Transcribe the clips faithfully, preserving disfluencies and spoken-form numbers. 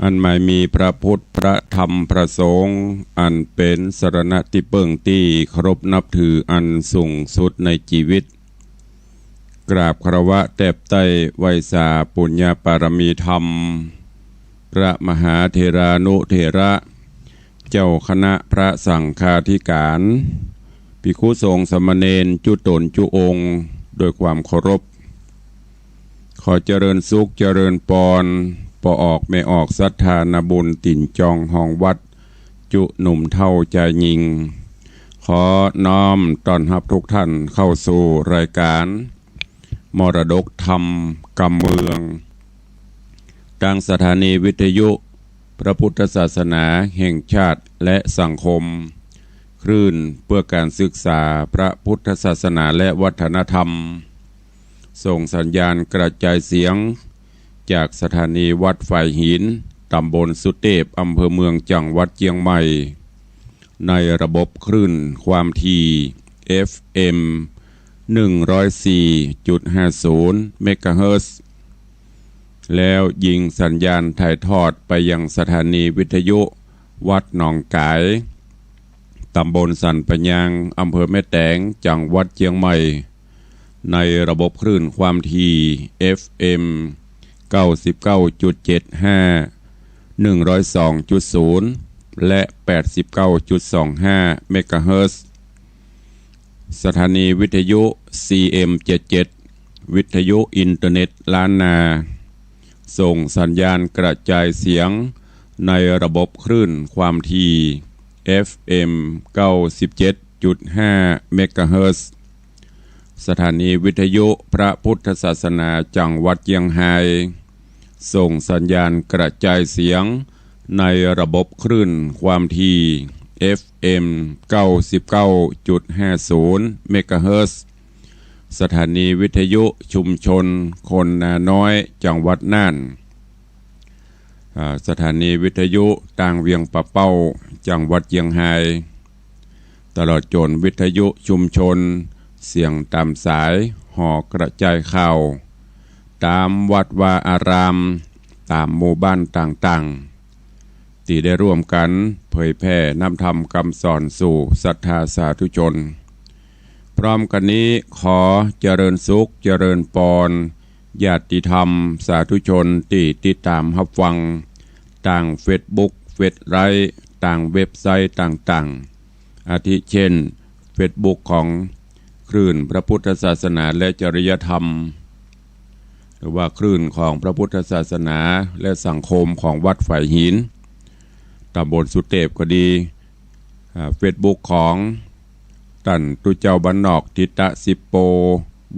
อันหมายมีพระพุทธ พระธรรม พระสงฆ์ อันเป๋นสรณะตี้เปิ้งตี้เคารพนับถืออันสูงสุดในจีวิต กราบคารวะแตบใต้ไหว้สาปุญญปารมีธรรม พระมหาเถรานุเถระ เจ้าคณะพระสังฆาธิการ ภิกขุสงฆ์สามเณรจุ๊ต๋นจุ๊องค์ ด้วยความเคารพ ขอเจริญสุขเจริญปอน ป้อออกแม่ออกศรัทธานาบุญตี๋นจองฮองวัด จุ๊หนุ่มเฒ่าจายญิง ขอน้อมต้อนฮับทุกท่านเข้าสู่รายการ มรดกธรรมกำเมือง ตางสถานีวิทยุพระพุทธศาสนาแห่งชาติและสังคม คลื่นเพื่อการศึกษาพระพุทธศาสนาและวัฒนธรรม ส่งสัญญาณกระจายเสียงจากสถานีวัดฝายหิน ตำบลสุเตพ อำเภอเมือง จังหวัดเจียงใหม่ ในระบบคลื่นความถี่ เอฟเอ็ม หนึ่งร้อยสี่จุดห้าศูนย์ เมกะเฮิรตซ์ แล้วยิงสัญญาณถ่ายทอดไปยังสถานีวิทยุวัดหนองก๋าย ตำบลสันป่ายาง อำเภอแม่แตง จังหวัดเจียงใหม่ ในระบบคลื่นความถี่ เอฟเอ็ม เก้าสิบเก้าจุดเจ็ดห้า หนึ่งร้อยสองจุดศูนย์ และ แปดสิบเก้าจุดสองห้า เมกะเฮิรตซ์ สถานีวิทยุ ซีเอ็มเจ็ดเจ็ด วิทยุอินเทอร์เน็ตล้านนา ส่งสัญญาณกระจายเสียงในระบบคลื่นความถี่ เอฟเอ็ม เก้าสิบเจ็ดจุดห้า เมกะเฮิรตซ์ สถานีวิทยุพระพุทธศาสนาจังหวัดเจียงฮาย ส่งสัญญาณกระจายเสียงในระบบคลื่นความถี่ เอฟเอ็ม เก้าสิบเก้าจุดห้าศูนย์ เมกะเฮิรตซ์ สถานีวิทยุชุมชนคนนาน้อย จังหวัดน่าน อ่า สถานีวิทยุตางเวียงป่าเป้า จังหวัดเจียงฮาย ตลอดจ๋นวิทยุชุมชน เสียงต๋ามสาย หอกระจายข่าว ต๋ามวัดวาอาราม ต๋ามหมู่บ้านต่างๆ ตี้ได้ร่วมกั๋นเผยแผ่นำธรรมกำสอนสู่ศรัทธาสาธุชน พร้อมกั๋นนี้ขอเจริญสุขเจริญปอน ญาติธรรมสาธุชนตี้ติดต๋ามฮับฟัง ตางเฟซบุ๊ก เฟซไลฟ์ ตางเว็บไซต์ต่างๆ อาทิเช่น เฟซบุ๊กของคลื่นพระพุทธศาสนาและจริยธรรม หรือว่าคลื่นของพระพุทธศาสนาและสังคมของวัดฝายหิน ตำบลสุเตพก็ดี อ่า เฟซบุ๊กของต้านตุ๊เจ้าบ้านนอก ทิตะสิบโป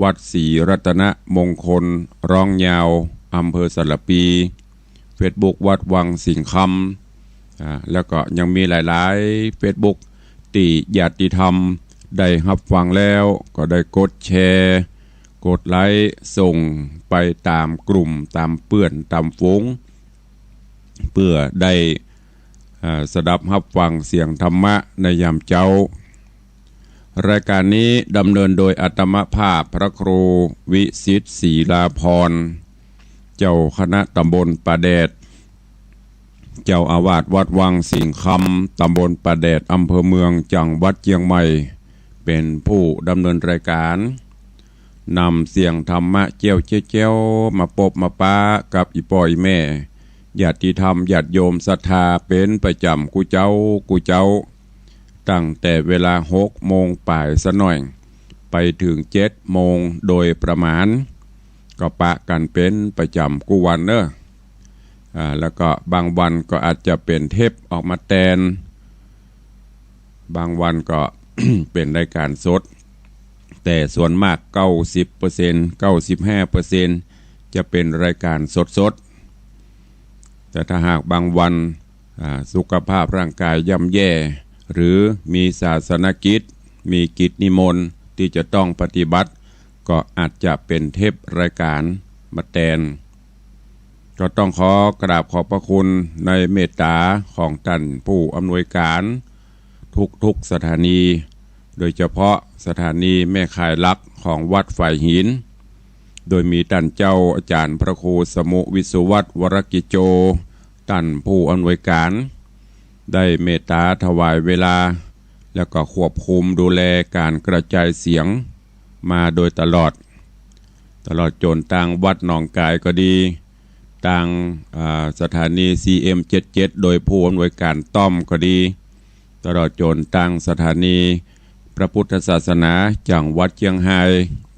วัดศรีรัตนมงคล ร้องยาว อำเภอสารภี เฟซบุ๊กวัดวังสิงห์คำ อ่า แล้วก็ยังมีหลายๆ เฟซบุ๊กตี้ญาติธรรมได้ฮับฟังแล้วก็ได้กดแชร์ กดไลก์ ส่งไปต๋ามกลุ่ม ต๋ามเปื้อน ต๋ามฝูง เปื้อได้ อ่า สดับฮับฟังเสียงธรรมะในยามเจ๊า รายการนี้ดำเนินโดยอาตมาภาพพระครูวิสิทธิ์ ศรีลาภรณ์ เจ้าคณะตำบลป่าแดด เจ้าอาวาสวัดวังสิงห์คำ ตำบลป่าแดด อำเภอเมือง จังหวัดเจียงใหม่ เป๋นผู้ดำเนินรายการ นำเสียงธรรมะเจ๊วๆ มาปบมาปะกับอี่ป้ออี่แม่ ญาติธรรมญาติโยมศรัทธาเป๋นประจ๋ำกู้เจ๊ากู้เจ๊า ตั้งแต่เวลาหกโมงป๋ายสักหน่อย ไปเถิงเจ็ดโมงโดยประมาณ ก็ปะกั๋นเป๋นประจ๋ำกู้วันเนาะ อ่า แล้วก็บางวันก็อาจจะเป๋นเทปออกมาแตน บางวันก็ เป๋นรายการสด แต่ส่วนมาก เก้าสิบเปอร์เซ็นต์ เก้าสิบห้าเปอร์เซ็นต์ จะเป๋นรายการสดๆ แต่ถ้าหากบางวัน อ่า สุขภาพร่างกายย่ำแย่ หรือมีศาสนกิจ มีกิจนิมนต์ตี้จะต้องปฏิบัติ ก็อาจจะเป๋นเทปรายการมาแตน ก็ต้องขอกราบขอบพระคุณในเมตต๋าของต้านผู้อำนวยการทุกๆ สถานี โดยเฉพาะสถานีแม่ข่ายหลักของวัดฝายหิน โดยมีต้านเจ้าอาจ๋ารย์พระครูสมุห์ วิศวัฒน์ วรกิจโจ ต้านผู้อำนวยก๋าน ได้เมตต๋าถวายเวลา แล้วก็ควบคุมดูแลก๋านกระจายเสียงมาโดยตลอด ตลอดจ๋นตางวัดหนองก๋ายก็ดี ตาง อ่า สถานี ซีเอ็มเจ็ดเจ็ด โดยผู้อำนวยก๋านต้อมก็ดี ตลอดจ๋นตางสถานีพระพุทธศาสนาจังหวัดเจียงฮาย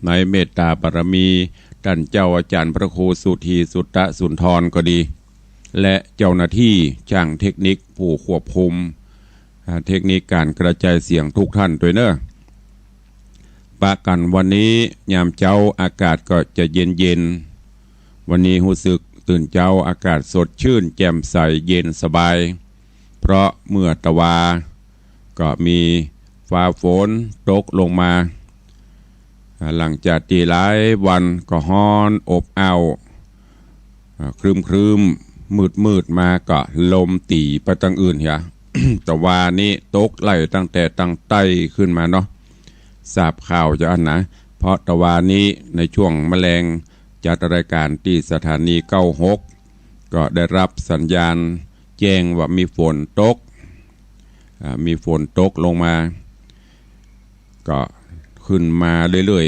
ในเมตต๋าบารมีต้านเจ้าอาจ๋ารย์พระครูสุธีสุตตสุนทรก็ดี และเจ้าหน้าตี้จ้างเทคนิคผู้ควบคุม อ่า เทคนิคก๋านกระจายเสียงกู้ต้านตวยเน่อ ปะกั๋นวันนี้ยามเจ๊าอากาศก็จะเย็นๆ วันนี้ฮู้สึกตื่นเจ๊าอากาศสดชื่นแจ่มใสเย็นสบาย เพราะเมื่อตะวาก็มีฟ้าฝนตกลงมา อ่า หลังจากตี้หลายวันก็ฮ้อนอบอ้าว อ่า ครึ้มๆ มืดๆ มาก็ลมตี๋ไปตางอื่นเหีย ตะวานี้ตกไล่ตั้งแต่ตางใต้ขึ้นมาเนาะ ทราบข่าวจะอั้นนะ เพราะตะวานี้ในช่วงมะแลงจัดรายก๋านตี้สถานีเก้าหก ก็ได้ฮับสัญญาณแจ้งว่ามีฝนตก อ่า มีฝนตกลงมา ก็ขึ้นมาเรื่อย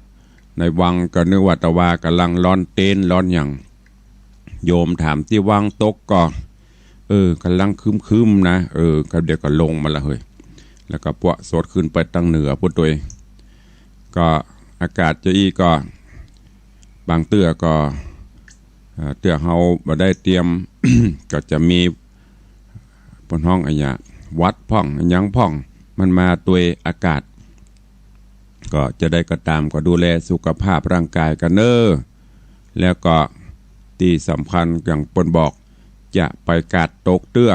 ๆ ในวังก็นึกว่าตะวาก่ำลังร้อนเต๊นร้อนหยัง โยมถามตี้วังตกก่อ เออ ก่ำลังครึ้มๆ นะ เออ ก็เดี๋ยวก็ลงมาละเฮ้ย แล้วก็ปวดสดขึ้นไปตางเหนือปู้นตวย ก็อากาศจะอี้ก็ บางเตื้อก็ อ่า เตื้อเฮาบ่ได้เตรียม ก็จะมี เปิ้นฮ้องอะหยัง หวัดพ่อง อะหยังพ่อง มันมาตวยอากาศ ก็จะใดก็ต๋ามก็ดูแลสุขภาพร่างก๋ายกั๋นเน่อ แล้วก็ตี้สำคัญอย่างเปิ้นบอก จะไปกาดตกเตื้อ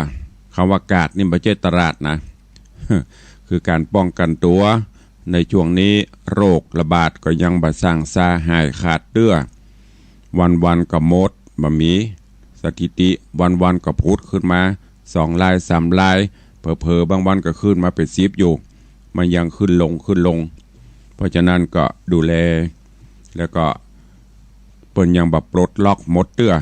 กำว่ากาดนี่บ่ใจ้ตลาดนะ คือก๋านป้องกั๋นตั๋ว ในช่วงนี้โรคระบาดก็ยังบ่ส่างซาหายขาดเตื้อ วันๆ ก็หมด บ่มีสถิติ วันๆ ก็ผุดขึ้นมาสองรายสามราย เผลอๆ บางวันก็ขึ้นมาเป๋นสิบอยู่ มันยังขึ้นลงขึ้นลง เพราะฉะนั้นก็ดูแล แล้วก็เปิ้นยังบ่ปลดล็อกหมดเตื้อ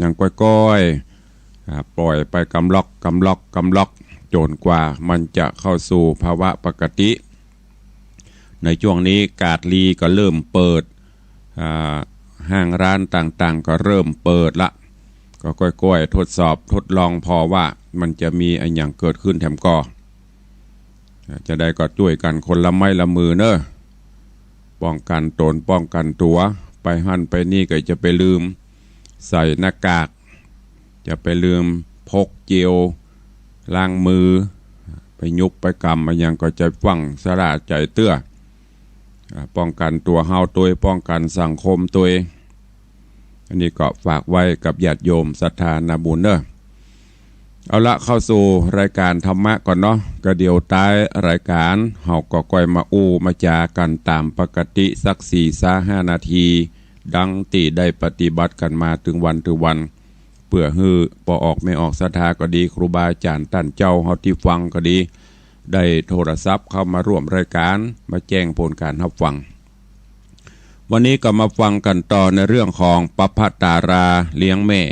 ยังก้อยๆ อ่า ปล่อยไปกำล็อก กำล็อก กำล็อก จ๋นกว่ามันจะเข้าสู่ภาวะปกติ ในช่วงนี้กาดลีก็เริ่มเปิด อ่า ห้างร้านต่างๆ ก็เริ่มเปิดละ ก็ก้อยๆ ทดสอบทดลองผ่อว่ามันจะมีอะหยังเกิดขึ้นแถมก่อ อ่า จะใดก็จ้วยกั๋นคนละไม้ละมือเน่อ ป้องกั๋นต๋นป้องกั๋นตั๋ว ไปหั้นไปนี่ก็จะไปลืมใส่หน้ากาก จะไปลืมพกเจลล้างมือ ไปหยุบไปกำอะหยังก็จะฟั่งสะหร่าใจ๋เตื้อ อ่า ป้องกั๋นตั๋วเฮาตวย ป้องกั๋นสังคมตวย อันนี้ก็ฝากไว้กับญาติโยมศรัทธานาบุญเน่อ เอาละ เข้าสู่รายก๋านธรรมะก่อนเนาะ ก็เดี๋ยวต๊ายรายก๋าน เฮาก็ก้อยมาอู้มาจ๋ากั๋นต๋ามปกติสักสี่ซาห้านาที ดังตี้ได้ปฏิบัติกั๋นมาเถิงวันเถิงวัน เปื้อหื้อป้อออกแม่ออกศรัทธาก็ดี ครูบาอาจ๋ารย์ต้านเจ้าเฮาตี้ฟังก็ดี ได้โทรศัพท์เข้ามาร่วมรายก๋าน มาแจ้งผลก๋านฮับฟัง วันนี้ก็มาฟังกั๋นต่อในเรื่องของปัพพตาราเลี้ยงแม่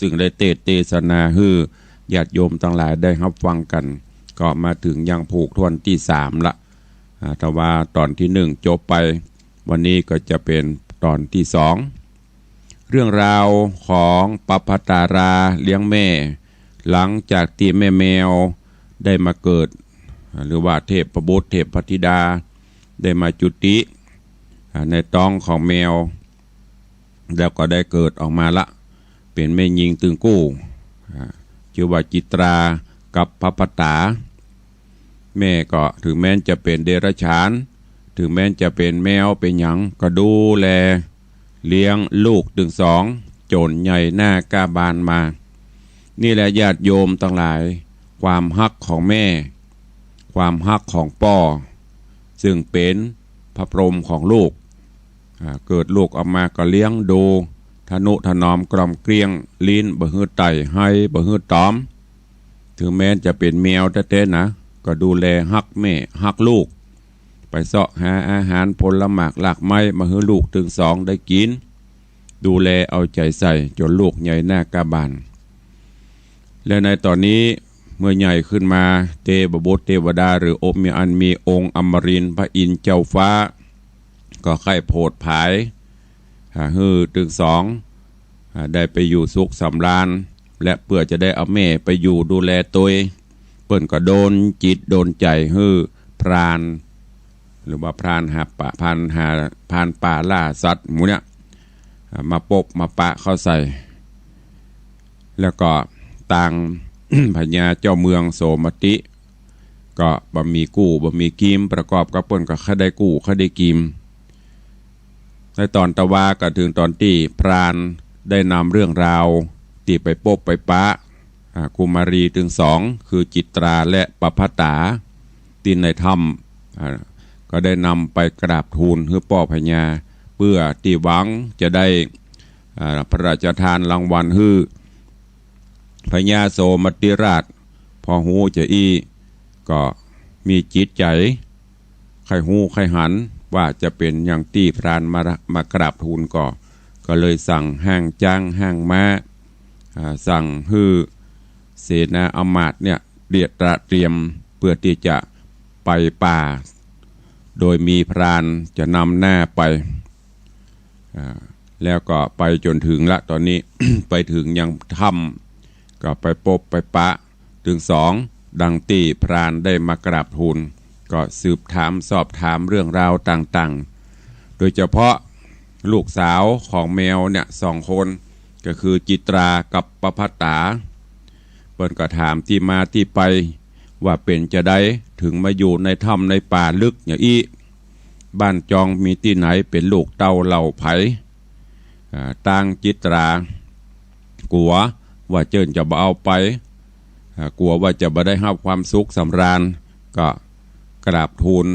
ซึ่งได้เตสน์เตสนาหื้อญาติโยมตังหลายได้ฮับฟังกั๋น ก็มาเถิงยังผูกถ้วนตี้สามละ อ่า ถ้าว่าต๋อนตี้หนึ่งจบไป วันนี้ก็จะเป๋นต๋อนตี้สอง เรื่องราวของปัพพตาราเลี้ยงแม่ หลังจากตี้แม่แมวได้มาเกิด หรือว่าเทพบุตรเทพธิดาได้มาจุติ อ่า ในต๊องของแมว แล้วก็ได้เกิดออกมาละ เป๋นแม่ญิงตึงกู้ อ่า จื้อว่าจิตรากับปัพพตา แม่ก็เถิงแม้นจะเป๋นเดรัจฉาน เถิงแม้นจะเป๋นแมวเป๋นหยัง ก็ดูแลเลี้ยงลูกตึงสองจ๋นใหญ่หน้าก้าบานมา นี่แหละญาติโยมตังหลาย ความฮักของแม่ ความฮักของป้อ ซึ่งเป๋นพระพรหมของลูก อ่า เกิดลูกออกมาก็เลี้ยงดู ทะนุถนอมกล่อมเกลี้ยง ลิ้นบ่หื้อไต่ ไฮบ่หื้อต๋อม เถิงแม้นจะเป๋นแมวแต๊ๆ นะ ก็ดูแลฮักแม่ฮักลูก ไปเซาะหาอาหารผลหมากรากไม้มาหื้อลูกตึงสองได้กิ๋น ดูแลเอาใจ๋ใส่จ๋นลูกใหญ่หน้าก้าบาน และในต๋อนนี้เมื่อใหญ่ขึ้นมา เตวบุตรเตวดาหรือองค์มีอันมีองค์อมรินทร์พระอินทร์เจ้าฟ้า ก็ใค่โผดผาย อ่า หื้อตึงสอง อ่า ได้ไปอยู่สุขสำราญ และเปื้อจะได้เอาแม่ไปอยู่ดูแลตวย เปิ้นก็ดลจิตดลใจ๋หื้อพราน หรือว่าพรานหาป่า พรานหา พรานป่าล่าสัตว์หมู่เนี่ย อ่า มาปบมาปะเข้าใส่ แล้วก็ตาง พญาเจ้าเมืองโสมติ ก็บ่มีกู้บ่มีกิ๋ม ประกอบกับเปิ้นก็ใค่ได้กู้ใค่ได้กิ๋ม ในต๋อนตะวาก็เถิงต๋อนตี้พรานได้นำเรื่องราวตี้ไปปบไปปะ อ่า กุมารีตึงสอง คือจิตราและปภัตตา ตี้ในถ้ำ อ่า ก็ได้นำไปกราบทูลหื้อป้อพญา เปื้อตี้หวังจะได้ อ่า พระราชทานรางวัลหื้อ พญาโสมติราช พอฮู้จาอี้ ก็มีจิตใจ๋ ใค่ฮู้ใค่หันว่าจะเป๋นอย่างตี้พรานมา มากราบทูลก่อ ก็เลยสั่งห้างจ๊างห้างม้า อ่า สั่งหื้อเสนาอำมาตย์เนี่ยเตรียม เตรียมเปื้อตี้จะไปป่า โดยมีพรานจะนำหน้าไป อ่า แล้วก็ไปจ๋นเถิงละ ต๋อนนี้ ไปเถิงยังถ้ำ ก็ไปปบไปปะตึงสอง ดังตี้พรานได้มากราบทูล ก็สืบถามสอบถามเรื่องราวต่างๆ โดยเฉพาะลูกสาวของแมวเนี่ยสองคน ก็คือจิตรากับปภัตตา เปิ้นก็ถามตี้มาตี้ไป ว่าเป๋นจาใดเถิงมาอยู่ในถ้ำในป่าลึกอย่างอี้ บ้านจองมีตี้ไหน เป๋นลูกเต้าเหล่าใผ อ่า ตางจิตรากั๋วว่าเจิ้นจะบ่เอาไป อ่า กั๋วว่าจะบ่ได้ฮับความสุขสำราญ ก็กราบทูล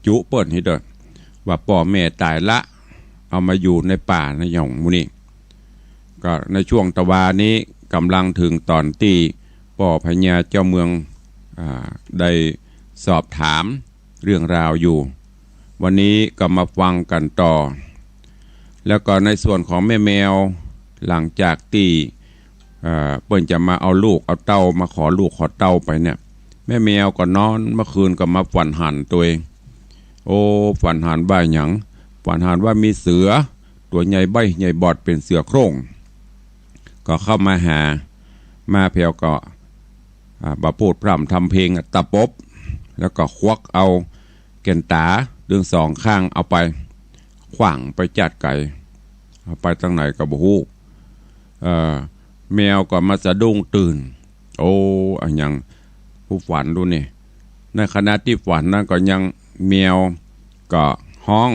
จุเปิ้นหื้อเต๊อะ ว่าป้อแม่ต๋ายละ เอามาอยู่ในป่าในหย่องหมู่นี้ ก็ในช่วงตะวานี้ก่ำลังเถิงต๋อนตี้ป้อพญาเจ้าเมือง อ่า ได้สอบถามเรื่องราวอยู่ วันนี้ก็มาฟังกั๋นต่อ แล้วก็ในส่วนของแม่แมว หลังจากตี้ อ่า เปิ้นจะมาเอาลูกเอาเต้า มาขอลูกขอเต้าไปเนี่ย แม่แมวก็นอนเมื่อคืนก็มาฝันหันตวย โอ้ ฝันหันว่าหยัง ฝันหันว่ามีเสือตั๋วใหญ่ใบ้ใหญ่บอดเป๋นเสือโคร่ง ก็เข้ามาหา มาแผวก็ อ่า บ่พูดพร่ำทำเพลงอะ ตะปบ แล้วก็ควักเอาแก่นต๋าตึงสองข้างเอาไป ขว้างไปจ๊าดไก๋ เอาไปตางไหนก็บ่ฮู้ เอ่อ แมวก็มาสะดุ้งตื่น โอ้ อะหยัง ผู้ฝันดูนี่ ในขณะตี้ฝันนั้นก็ยัง แมวก็ฮ้อง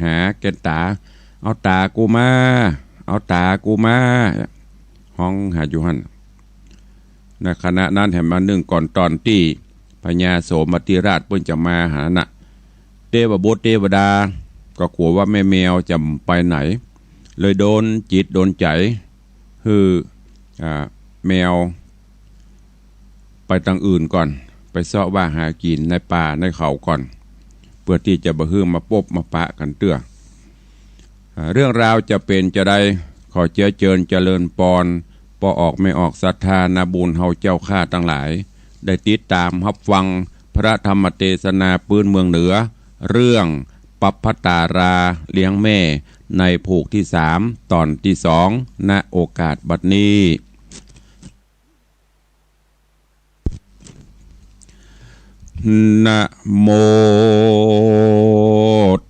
หาแก่นต๋า เอาต๋ากูมา เอาต๋ากูมา ฮ้องหาอยู่หั้น ในขณะนั้นแหมมานึ่งก่อนต๋อนตี้พญาโสมติราชเปิ้นจะมาหาน่ะ เตวบุตรเตวดา ก็กั๋วว่าแม่แมวจะไปไหน เลยดลจิตดลใจ๋ หื้อ อ่า แมว ไปตางอื่นก่อน ไปเซาะว่าหากิ๋นในป่าในเขาก่อน เปื้อตี้จะบ่หื้อมาปบมาปะกั๋นเตื้อ อ่า เรื่องราวจะเป๋นจาใด ขอเจื้อเจิญเจริญปอน ป้อออกแม่ออกศรัทธานาบุญเฮาเจ้าข้าตังหลาย ได้ติดต๋ามฮับฟังพระธรรมเตสนาปื๊นเมืองเหนือ เรื่องปภัตตาราเลี้ยงแม่ ในผูกตี้สาม ต๋อนตี้สอง ณ โอกาสบัดนี้ นะโม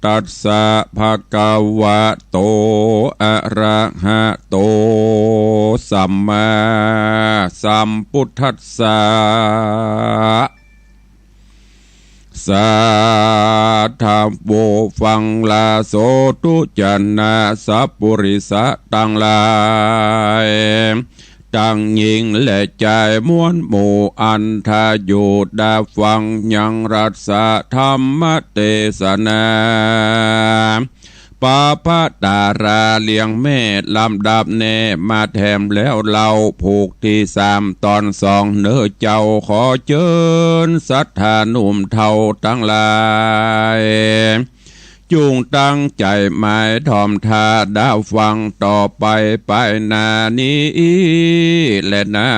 ตัสสะ ภะคะวะโต อะระหะโต สัมมาสัมพุทธัสสะ สาธะโว ฟังลาโสธุ จะนะสัพปุริสะตังหลาย ตังหญิงและจายมวลหมู่ อันทะอยู่ดาฟังยังรัสสะธรรมเตสนา ปภัตตาราเลี้ยงแม่ ลำดับแน่มาแถมแล้วเล่า ผูกตี้สาม ต๋อนสอง เน่อเจ้า ขอเจิญศรัทธาหนุ่มเฒ่าตังหลาย จุ่งตั้งใจ๋หมายถ่อมต๋าฟังต่อไปไปหน้านี้แลนา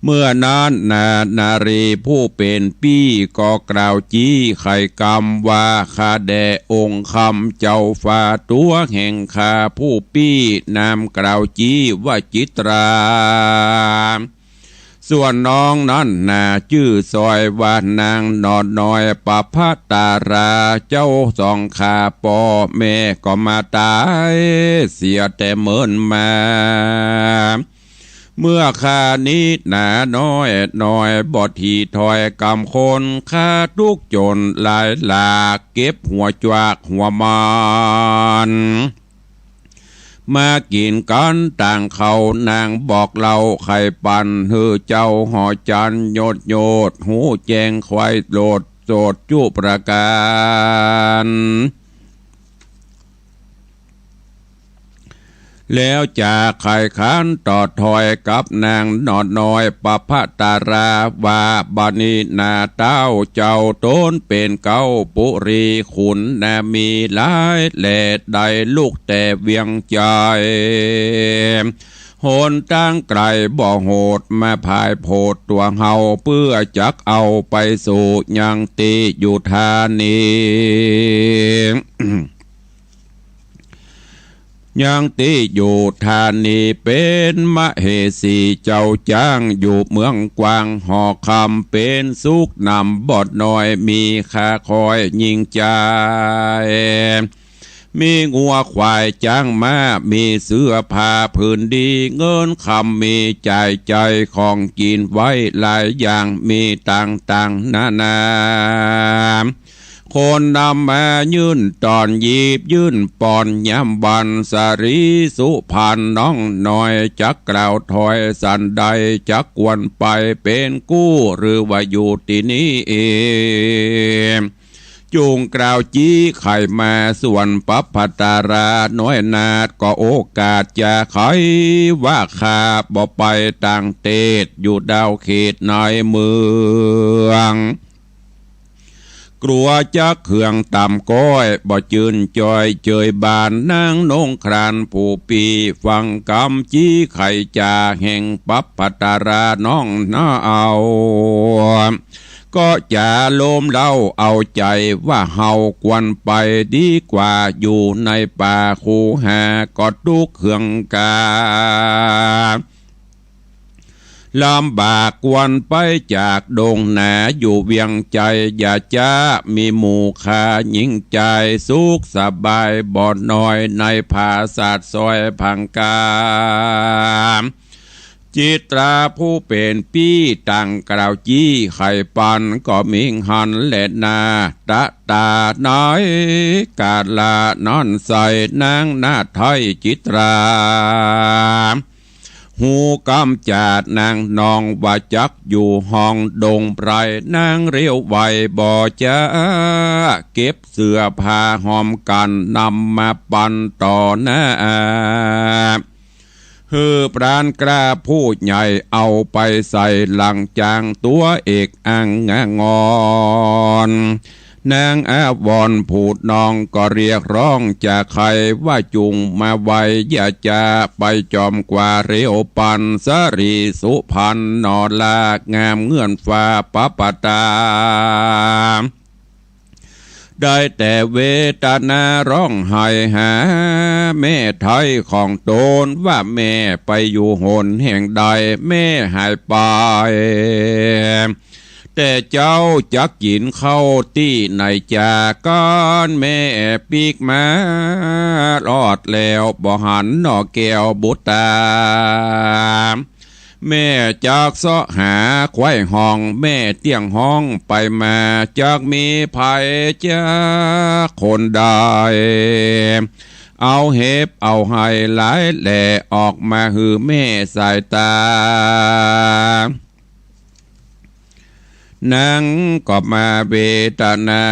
เมื่อนั้นนา นารีผู้เป๋นปี้ก็กล่าวจี้ไขกำว่า ข้าแด่องค์คำเจ้าฟ้าตั๋วแห่งข้าผู้ปี้ นามกล่าวจี้ว่าจิตรา ส่วนน้องนั้นนาจื้อสอยว่านางหนอน้อยประภตารา เจ้าสองข้าป้อแม่ก็มาต๋ายเสียแต่เมินมา เมื่อคราวนี้นาน้อยน้อยบ่ถี่ถ้อยกำคน ข้าตุ๊กจนหลายหลาก เก็บหัวจวักหัวมัน มากิ๋นกั๋นต่างเขา นางบอกเล่าไขปัน หื้อเจ้าหอจันทร์โยดโยด ฮู้แจ้งไขว่โลดโสดจุประก๋าน แล้วจะไขขันต่อถ้อยกับนางหนอน้อยประภตาราว่า บัดนี้นาเต้าเจ้าต๋นเป๋นเก๊าปุรีขุนนามีหลาย แลได้ลุกแต่เวียงใจ๋ หนตางไก๋บ่โหดมาผายโผดตั๋วเฮา เปื้อจักเอาไปสู่ยังตี้อยู่ธานี ยังตี้อยู่ธานีเป๋นมเหสีเจ้าจ๊าง อยู่เมืองกว้างหอคำเป๋นสุขนำบ่น้อย มีข้าคอยยิ่งใจ๋ มีงัวควายจ๊างม้า มีเสื้อผ้าผืนดี เงินคำมีจ่ายใจ๊ ของกิ๋นไว้หลายอย่าง มีต่างๆ นานา คนนำมายื่นต๋อน หยิบยื่นป้อนยามวัน สะหรีสุพรรณน้องน้อย จักกล่าวถ้อยสันใด จักควรไปเป๋นกู้ หรือว่าอยู่ตี้นี้เอง จุ่งกล่าวจี้ไขมา ส่วนประภตาราน้อยนาฏก็โอกาสจะไขว่า ข้าบ่ไปต่างเตศ อยู่ดาวเขตในเมือง กลัวจักเคืองต่ำก้อย บ่จื้นจ้อยเจยบาน นางนงครานผู้ปี้ ฟังกำจี้ไขจ๋าแห่งประภตาราน้องนาเอา ก็จะโลมเล้าเอาใจ๋ว่า เฮาควรไปดีกว่า อยู่ในป่าคูหา ก็ตุ๊กข์เคืองกา ลำบากควรไปจากดงนา อยู่เวียงใจ๋ อย่าจะมีหมู่ข้ายิ่งใจ๋ สุขสบายบ่น้อย ในผาสาทซอยผังกา จิตราผู้เป๋นปี้ ต่างกล่าวจี้ไขปัน ก็มิงหันแลนา ตะต๋าในกาละนั้นใส่ นางนาฏไท้จิตรา ฮู้กำจ๋าดนางนองว่า จักอยู่ห้องดงไพร นางเร็วไวบ่จะเก็บเสื้อผ้าหอมกั๋น นำมาปันต่อนา หื้อปราณกล้าผู้ใหญ่ เอาไปใส่หลังจ๋างตั๋วเอกอังงอน นางอาวรณ์ผู้นองก็เรียกร้องจะไขว่า จุ่งมาไว อย่าจะไปจอมกว่า เร็วปันสะหรีสุพรรณหนอ ลางามเหมือนฟ้าประภตา ได้แต่เวทนาร้องไห้หาแม่ไท้ของต๋นว่า แม่ไปอยู่หนแห่งใด แม่หายไป แต่เจ้าจักกิ๋นข้าวตี้ไหนจา ก้อนแม่ปิ๊กมารอดแล้ว บ่หันหน่อแก้วบุตรา แม่จักเซาะหาไขว่ห้อง แม่เตี้ยงฮ้องไปมา จักมีใผจักคนใด เอาเห็บเอาไห้หลายแหล่ ออกมาหื้อแม่สายตา นางก็มาเวทนา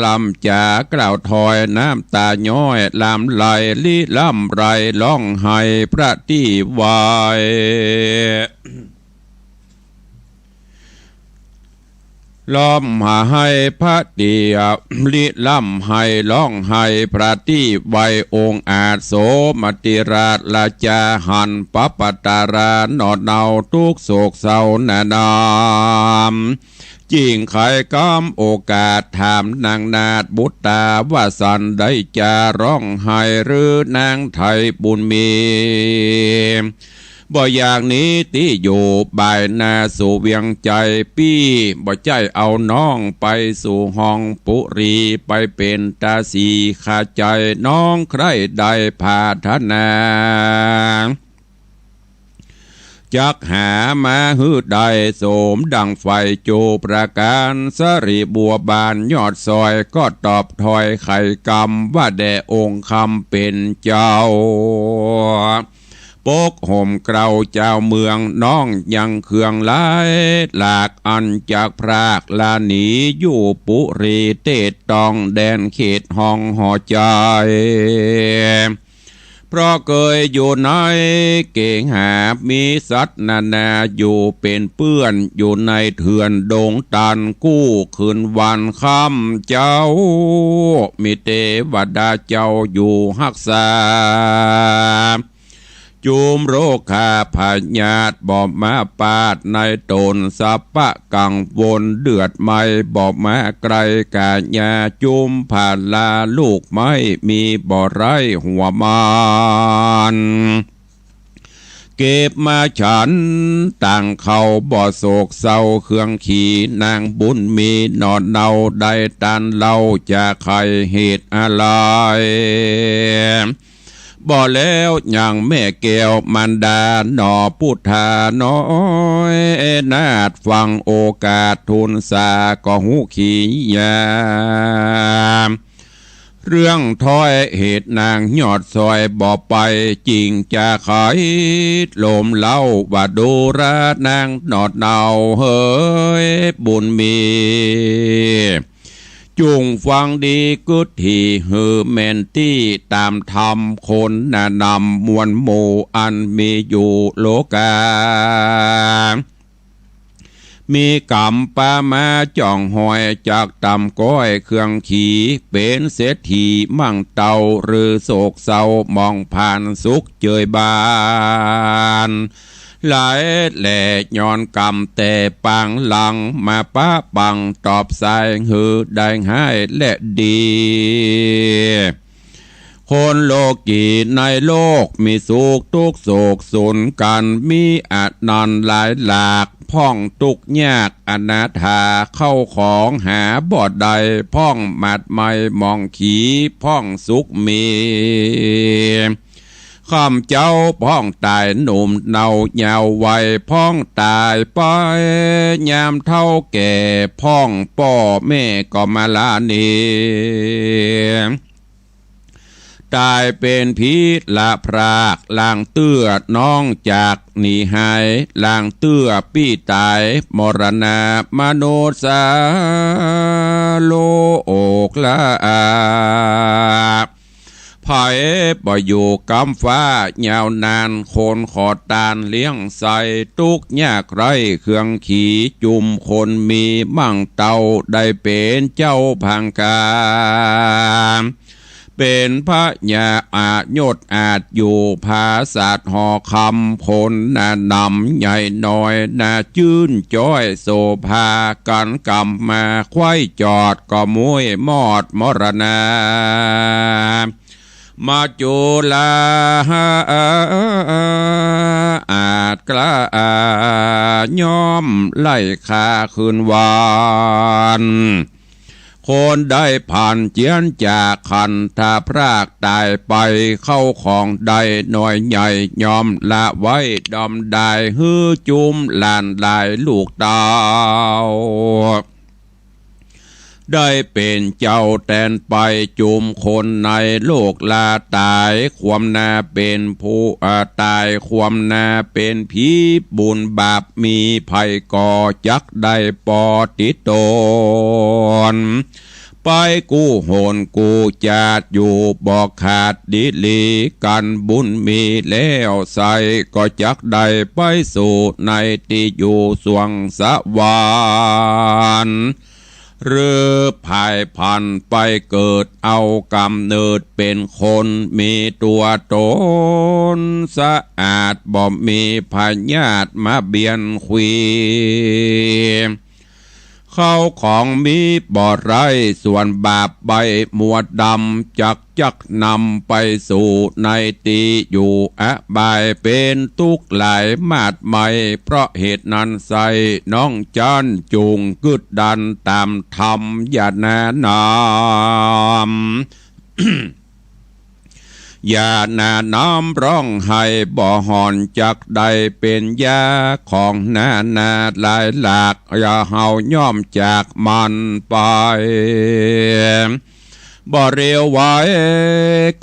ลำจ๋ากล่าวถ้อยน้ำต๋าย้อย ลำไหลลิลำไหลร้องไห้ประตี้ไหว้ ร่ำไห้พระตี้ ริร่ำไห้ฮ้องไห้พระตี้ไว องค์อาจโสมติราชราจาหันปปตาราหนอเนาทุกข์โศกเศร้าหนาหนาม จึงใค่กำโอกาสถามนางนาฏบุตตาว่าสันได้จาฮ้องไห้หรือนางไทยบุญมี บ่อยากหนีตี้อยู่บ่ายหน้าสู่เวียงใจ๋ปี้ บ่ใจ้เอาน้องไปสู่ห้องปุรี ไปเป๋นตาสีข้าใจ๋น้องใคร่ได้ผาถนา จักหามาหื้อได้สมดังใฝ่ จูประก๋านสะหลีบัวบานยอดซอย ก็ตอบถ้อยไขกำว่าแด่องค์คำเป๋นเจ้า ปกห่มเกล้าเจ้าเมือง น้องยังเคืองหลายหลาก อันจักพรากลาหนีอยู่ปุรี เตศต้องแดนเขตห้องหอใจ๋ เพราะเกยอยู่ในเกหา มีสัตว์นานาอยู่เป๋นเปื้อน อยู่ในเถื่อนดงตันกู้คืนวันค่ำ เจ้ามีเตวดาเจ้าอยู่ฮักษา จุมโรคาพยาธิบ่มาปาดในต๋น สัพพะกังวลเดือดไม้บ่มาใก้ก๋ายา จุมพาลาลูกไม้มีบ่ไร้หัวมัน เก็บมาฉันตางข้าวบ่โศกเศร้าเคืองขี นางบุญมีหนอเนาได้ตานเหล้า จะใค่เหตุอะไร บ่แล้วยังแม่แก้วมารดาหนอปุทธาน้อยนาฏ ฟังโอกาสทูลสาก็ฮู้ขียา เรื่องถ้อยเหตุนางยอดซอยบ่ไป จึงจะไขลมเล่าว่าดูราหนางหนอเนาเหยบุญมี จุ่งฟังดีกึ๊ดถี่หื้อแม่นตี้ ต๋ามธรรมคนหนานำมวลหมู่อันมีอยู่โลกา มีก๋ำปามาจ่องหอย จักต่ำก้อยเคืองขี เป๋นเศรษฐีมั่งเต้า หรือโศกเศร้าหมองผ่านสุขเจยบาน หลายแหล่ย้อนกรรมแต่ปางหลัง มาปะปังตอบสายหื้อได้ฮ้ายและดี คนโลกีในโลกมีสุขทุกข์โศกสุนกัน มีอันนันหลายหลาก พ่องตุ๊กข์ยากอนาถา เข้าของหาบ่ได้ พ่องหมาดไหม้หมองขี พ่องสุขมี ค่ำเจ๊าพ่องต๋ายหนุ่มเนาเยาว์วัย พ่องต๋ายไปยามเฒ่าแก่ พ่องป้อแม่ก็มาลาหนี ต๋ายเป๋นผีละพราก ลางเตื้อน้องจากหนีหาย ลางเตื้อปี้ต๋ายมรณะมนุสสาโลกละอา ไผบ่อยู่กำฟ้ายาวนาน คนขอตานเลี้ยงใส่ ตุ๊กข์ยากไร้เคืองขี จุมคนมีมั่งเต้า ได้เป๋นเจ้าพังกา เป๋นพญาอายศอาจอยู่ ผาสาทหอคำ คนหนานำใหญ่น้อย หน้าจื้นจ้อยโสภา กันกำมาไขว้จอด ก็มุ้ยมอดมรณา มาจุลาอาจกล้าย่อมไล่ฆ่าคืนวัน คนได้ผันเจียนจากขันธพรากต๋ายไป เข้าของได้น้อยใหญ่ ย่อมละไว้ดอมดาย หื้อจุมหลานหลายลูกเต้า ได้เป๋นเจ้าแตนไป จุมคนในโลกลาต๋าย ความหน้าเป๋นผู้ อ่า ต๋าย ความหน้าเป๋นผี บุญบาปมีไผก็จักได้ปอติดตน ไปกู้หนกู้จาดอยู่บ่ขาดดีหลี กันบุญมีแล้วใส ก็จักได้ไปสู่ในตี้อยู่สวงสวรรค์ หรือผายผันไปเกิดเอาก๋ำเนิดเป๋นคน มีตั๋วต๋นสะอาด บ่มีพยาธิมาเบียดขวี เข้าของมีบ่ไร้ ส่วนบาปใบ้มัวดำ จักจักนำไปสู่ในตี้อยู่อบาย เป๋นตุ๊กข์หลายมาดไหม เพราะเหตุนั้นไส้ น้องจั้นจุ่งกึ๊ดดันต๋ามธรรม อย่าหน่าหนำ อย่าหน่าหนำร้องไห้บ่หอน จักได้เป๋นยาของนานาหลายหลาก อย่าเฮาย่อมจากมันไป บ่เร็วไว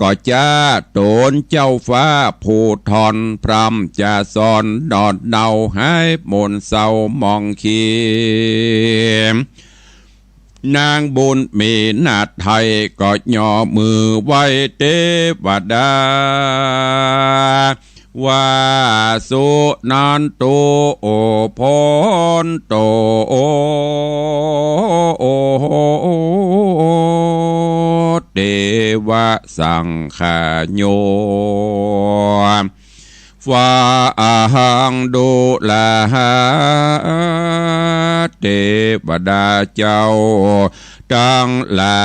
ก็จ๊า ต๋นเจ้าฟ้าผู้ถอน พร่ำจะสอนหนอดเนา หายหม่นเศร้าหมองขี้ นางบุญมีนาฏไทย ก็ย่อมือไหว้เตวดา ว่า สุนันโต โอ พนโต โอ เตวะสังขาโย ฟาหัง ดูราหา เตวดาเจ้าตังหลา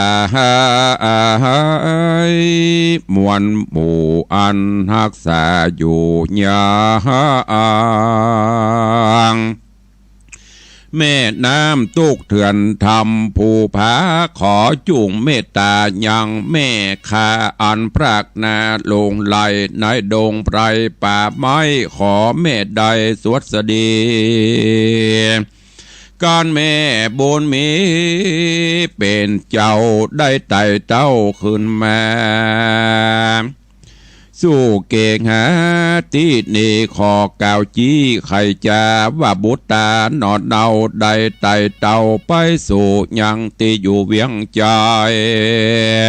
ย มวลหมู่อันฮักษาอยู่ยัง แม่น้ำตุ๊กข์เถื่อนธรรมผู้ผา ขอจุ่งเมตตายังแม่ข้า อันพรากนาหลงไหลในดงไพรป่าไม้ ขอแม่ได้สวัสดี การแม่บุญมีเป๋นเจ้าได้ไต่เต้าขึ้นมา สู่เกหาตี้นี้ ขอกล่าวจี้ไขจ๋าว่า บุตราหนอเนาได้ไต่เต้าไปสู่ยังตี้อยู่เวียงจันท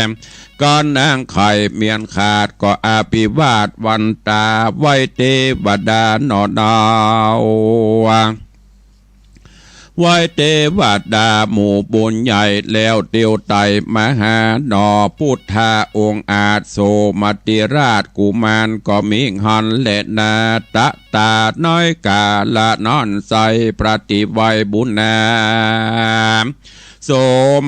น์ กันนางไข่เมียนขาด ก็อภิวาทวันตาไหว้เตวดาหนอเนา ไหว้เตวดาหมู่บุญใหญ่แล้ว เตียวไต่มาหาหนอ พุทธาองค์อาจ โสมติราชกุมารก็มีหั้นแลนา ตะตาน้อยกาละนั้นไส้ ปฏิไว้บุญนา โส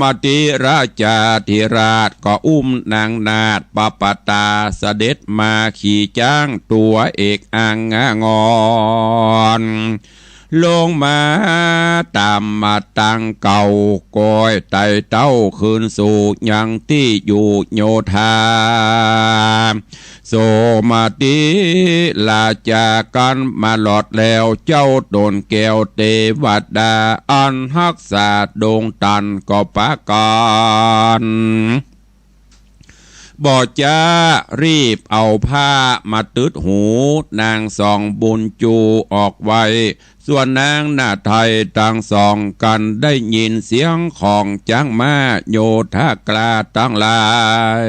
มติราชาธิราชก็อุ้มนางนาฏปปตา เสด็จมาขี่จ๊างตั๋วเอกอังงอน ลงมาต๋ามมาตังเก่า ก้อยไต่เต้าคืนสู่ยังตี้อยู่โยธา โสมติราชากันมาหลอดแล้ว เจ้าต๋นแก้วเตวดา อันฮักษาดงตันก็ปากั๋น บ่จ๊า รีบเอาผ้ามาตึดหูนางสองบุญจูออกไว้ ส่วนนางนาฏไทยตังสองกันได้ยินเสียงของจ๊างม้าโยธากล้าตังหลาย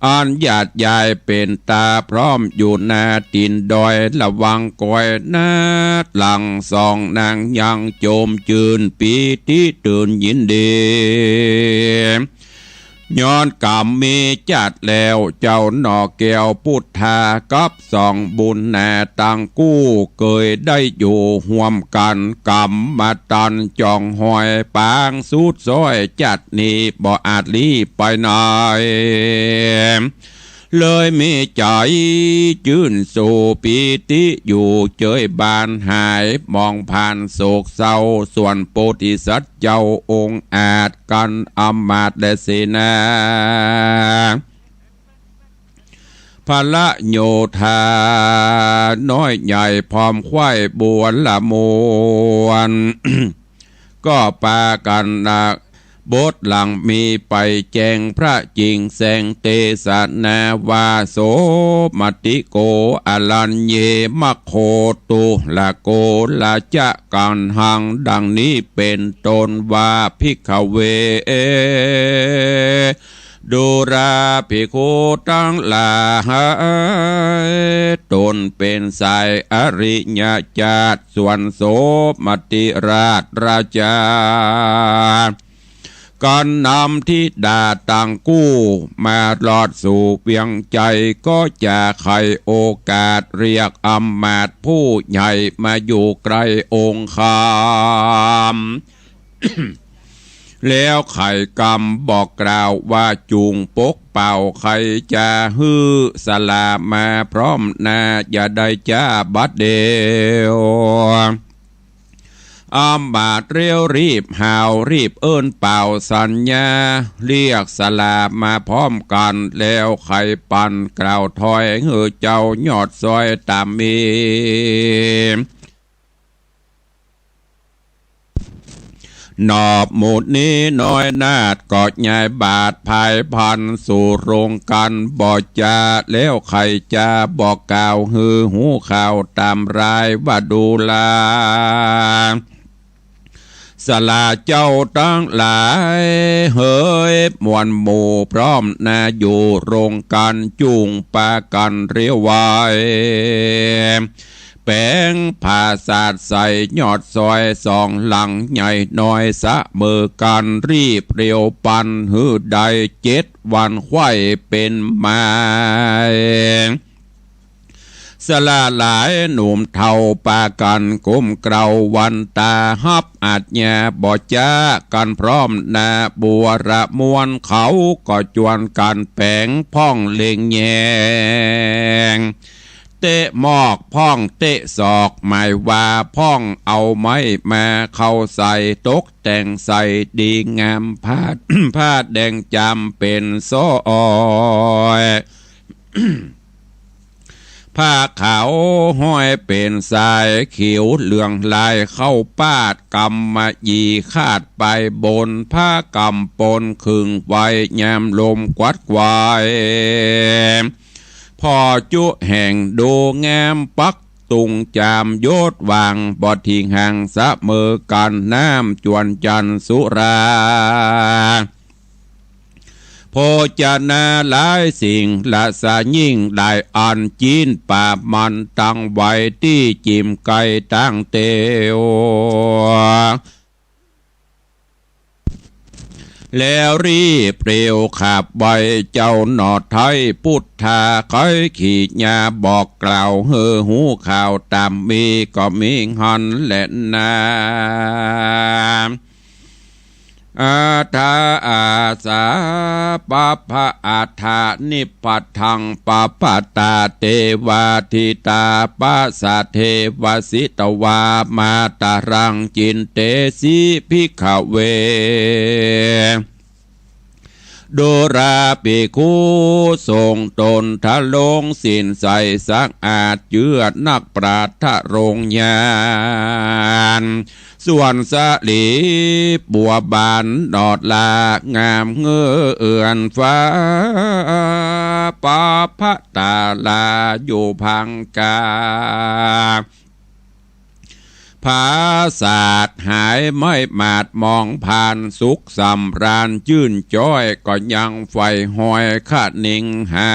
อันหยาดยายเป๋นต๋าพร้อมอยู่หน้าตี๋นดอย ละวังก้อยนาฏหลังสองนางยังโจมจื้นปีติตื่นยินดี ย้อนก๋ำมีจัดแล้ว เจ้าหน่อแก้วพุทธากับสองบุญนาตังกู้ เกยได้อยู่ฮ่วมกั๋น ก๋ำมาตันจ่องหอยปางสุดซ้อย จัดนี้บ่อาจลี้ไปไหน เลยมีใจ๋จื้นสู่ปีติอยู่เจยบานหายหมองผ่านโศกเศร้า ส่วนโพธิสัตว์เจ้าองค์อาจกันอำมาตย์และเสนา พละโยธาน้อยใหญ่พร้อมขว้ายบัวละมวล ก็ปากั๋นนะ บทหลังมีไปแจ้งพระจริงแสดงเตสนาว่า โสมติโก อรัญเย มคโค ตุละโก ละจะ กัณหัง ดังนี้เป๋นต้นว่า ภิกขเว ดูราภิกขุตังหลาย ตนเป๋นสายอริยะจาติ ส่วนโสมติราชราชา กระนำธิดาตังกู้ มารอดสู่เวียงไชย ก็จะใค่โอกาสเรียกอำมาตย์ผู้ใหญ่มาอยู่ใก้องค์คาม แล้วใค่กำบอกกล่าวว่า จุ่งปกเป่า ใค่จะหื้อสลามาพร้อมหน้า อย่าได้จ๊าบัดเดี่ยว อำมาตย์เร็วรีบหาวรีบเอิ้นเป่าสัญญา เรียกสลามาพร้อมกั๋น แล้วใค่ปันกล่าวถอย หื้อเจ้ายอดซอยต๋ามมี นอบหมู่นี้น้อยนาฏก็ย้ายบาทผายพรรณสู่โรงก๋านบ่จ๋า แล้วใค่จะบอกกล่าวหื้อฮู้ข่าวต๋ามรายว่า ดูรา สลาเจ้าตังหลาย เหยมวลหมู่พร้อมหน้าอยู่โรงก๋าน จุ่งปากั๋นเร็วไว แป๋งผาสาทใส่ยอดซอยสองหลังใหญ่น้อยเสมอกั๋น รีบเร็วปันหื้อได้เจ็ดวันไขว้เป๋นหมาย สลาหลายหนุ่มเฒ่าปากั๋นก้มเกล้าวันต๋า ฮับอาจญาบ่จ๋ากั๋นพร้อมหน้า บัวระมวลเขาก็จวนกั๋นแป๋งพ่องเล็งแยง เตะมอกพ่องเตะศอก หมายว่าพ่องเอาไม้มาเข้าใส่ ตกแต่งใส่ดีงาม ผ้า ผ้าแดงจ๋ำเป๋นสร้อย ผ้าขาวห้อยเป๋นสาย เขียวเหลืองลายเข้าปาด กำมะหยี่คาดไปบน ผ้ากำปนขึงไว้ยามลมกวัดไกว ผ่อจุแห่งดูงาม ปักตุงจามยศหว่าง บ่ถิงห่างเสมอกั๋น น้ำจวนจันทร์สุรา โภจนาหลายสิ่ง ละสะยิ่งหลายอัน จิ๊นป๋ามันตั้งไว้ตี้จิ่มไก้ตั้งเตียว แล้วรีบเร็วขับไว เจ้าหน่อไท้ปุทธา ใค่ขีญาบอกกล่าวหื้อฮู้ข่าวต๋ามมี ก็มีหั้นแลนา อัฏฐาอาสา ปะพะอัฏฐานิปะทัง ปะปะตา เตวาทิตา ปะสะเทวะสิตวา มาตะรัง จินเตสิ ภิกขเว ดูราภิกขุ ทรงตนทะลงศีลใสสะอาด เจื้อนักปราชญ์ทะลงญาณ ส่วนสะหลีบัวบานหนอดลา งามเงอเอือนฟ้า ปะพะตาลาอยู่พังกา ผาสาทหายไม้หมาดหมองผ่าน สุขสำราญจื้นจ๊อย ก็ยังใฝ่หอยคะนิงหา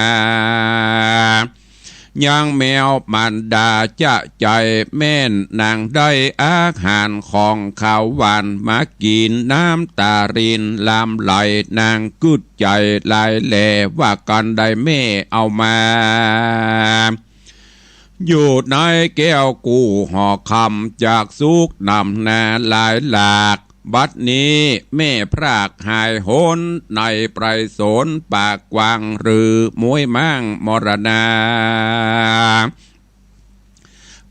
ยังแมวมารดาจะใจ๋แม่น นางได้อาหารของคาวหวานมากิ๋น น้ำต๋ารินลามไหล นางกึ๊ดใจ๋หลายแหล่ ว่ากั๋นได้แม่เอามา อยู่ในแก้วกู้ห่อคำ จากสุขนำนาหลายหลาก บัดนี้แม่พรากหายหน ในไพรสนปากกว้าง หรือม้วยม่างมรณา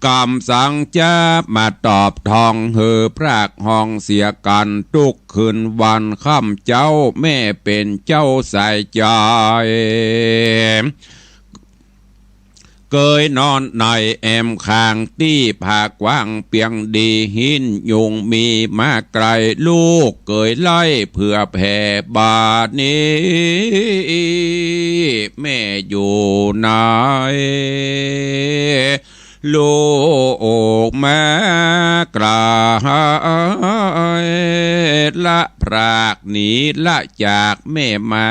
กำสังจะมาตอบทอง หื้อพรากห้องเสียกั๋น ตุ๊กคืนวันค่ำเจ๊า แม่เป๋นเจ้าสายใจ๋ ก เกยนอนในแอมข้างตี้ผ้ากว้างเปียงดี หินยุงมีมาไกล ลูกเกยไล่เผื่อแผ่ บาดนี้แม่อยู่ไหน ลูกมาไกล ละพรากหนีละจากแม่มา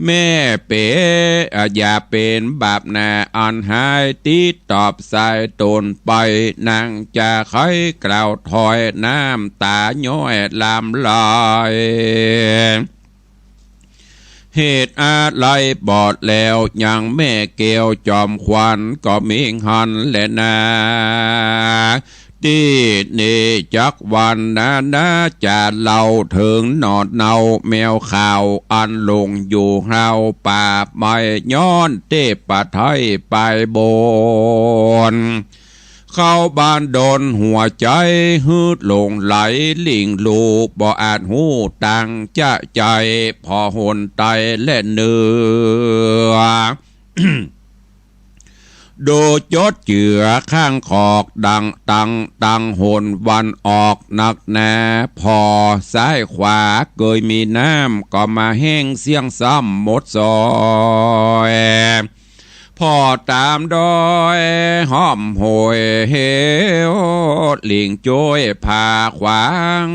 แม่เป๋น อย่าเป๋นบาปนาอันฮ้าย ตี้ตอบสายต๋นไป นางจะใค่กล่าวถ้อย น้ำต๋าย้อยหลั่งไหล เหตุอะไรบอดแล้วยังแม่แก้วจอมขวัญก็มีหั้นแลนา ตี้นี้จักวันนานาจะเล่าเถิงหนอนเนาแมวขาวอันหลงอยู่ฮาวป่าไม้ ย้อนเตพปะไท้ไปบน เข้าบ้านดอนหัวใจ๋หื้อหลงไหล หลิ่งลู่บ่อาจฮู้ตังจะใจ๋ ผ่อหนไตและเหนือ ดูจดเจือข้างขอกดังตัง ตังหนวันออกนักหนา ผ่อซ้ายขวาเกยมีน้ำ ก็มาแห้งเสี้ยงซ้ำหมดซอย ผ่อต๋ามดอยห้อมห้วยเหว หลิ่งจ้วยผาขวาง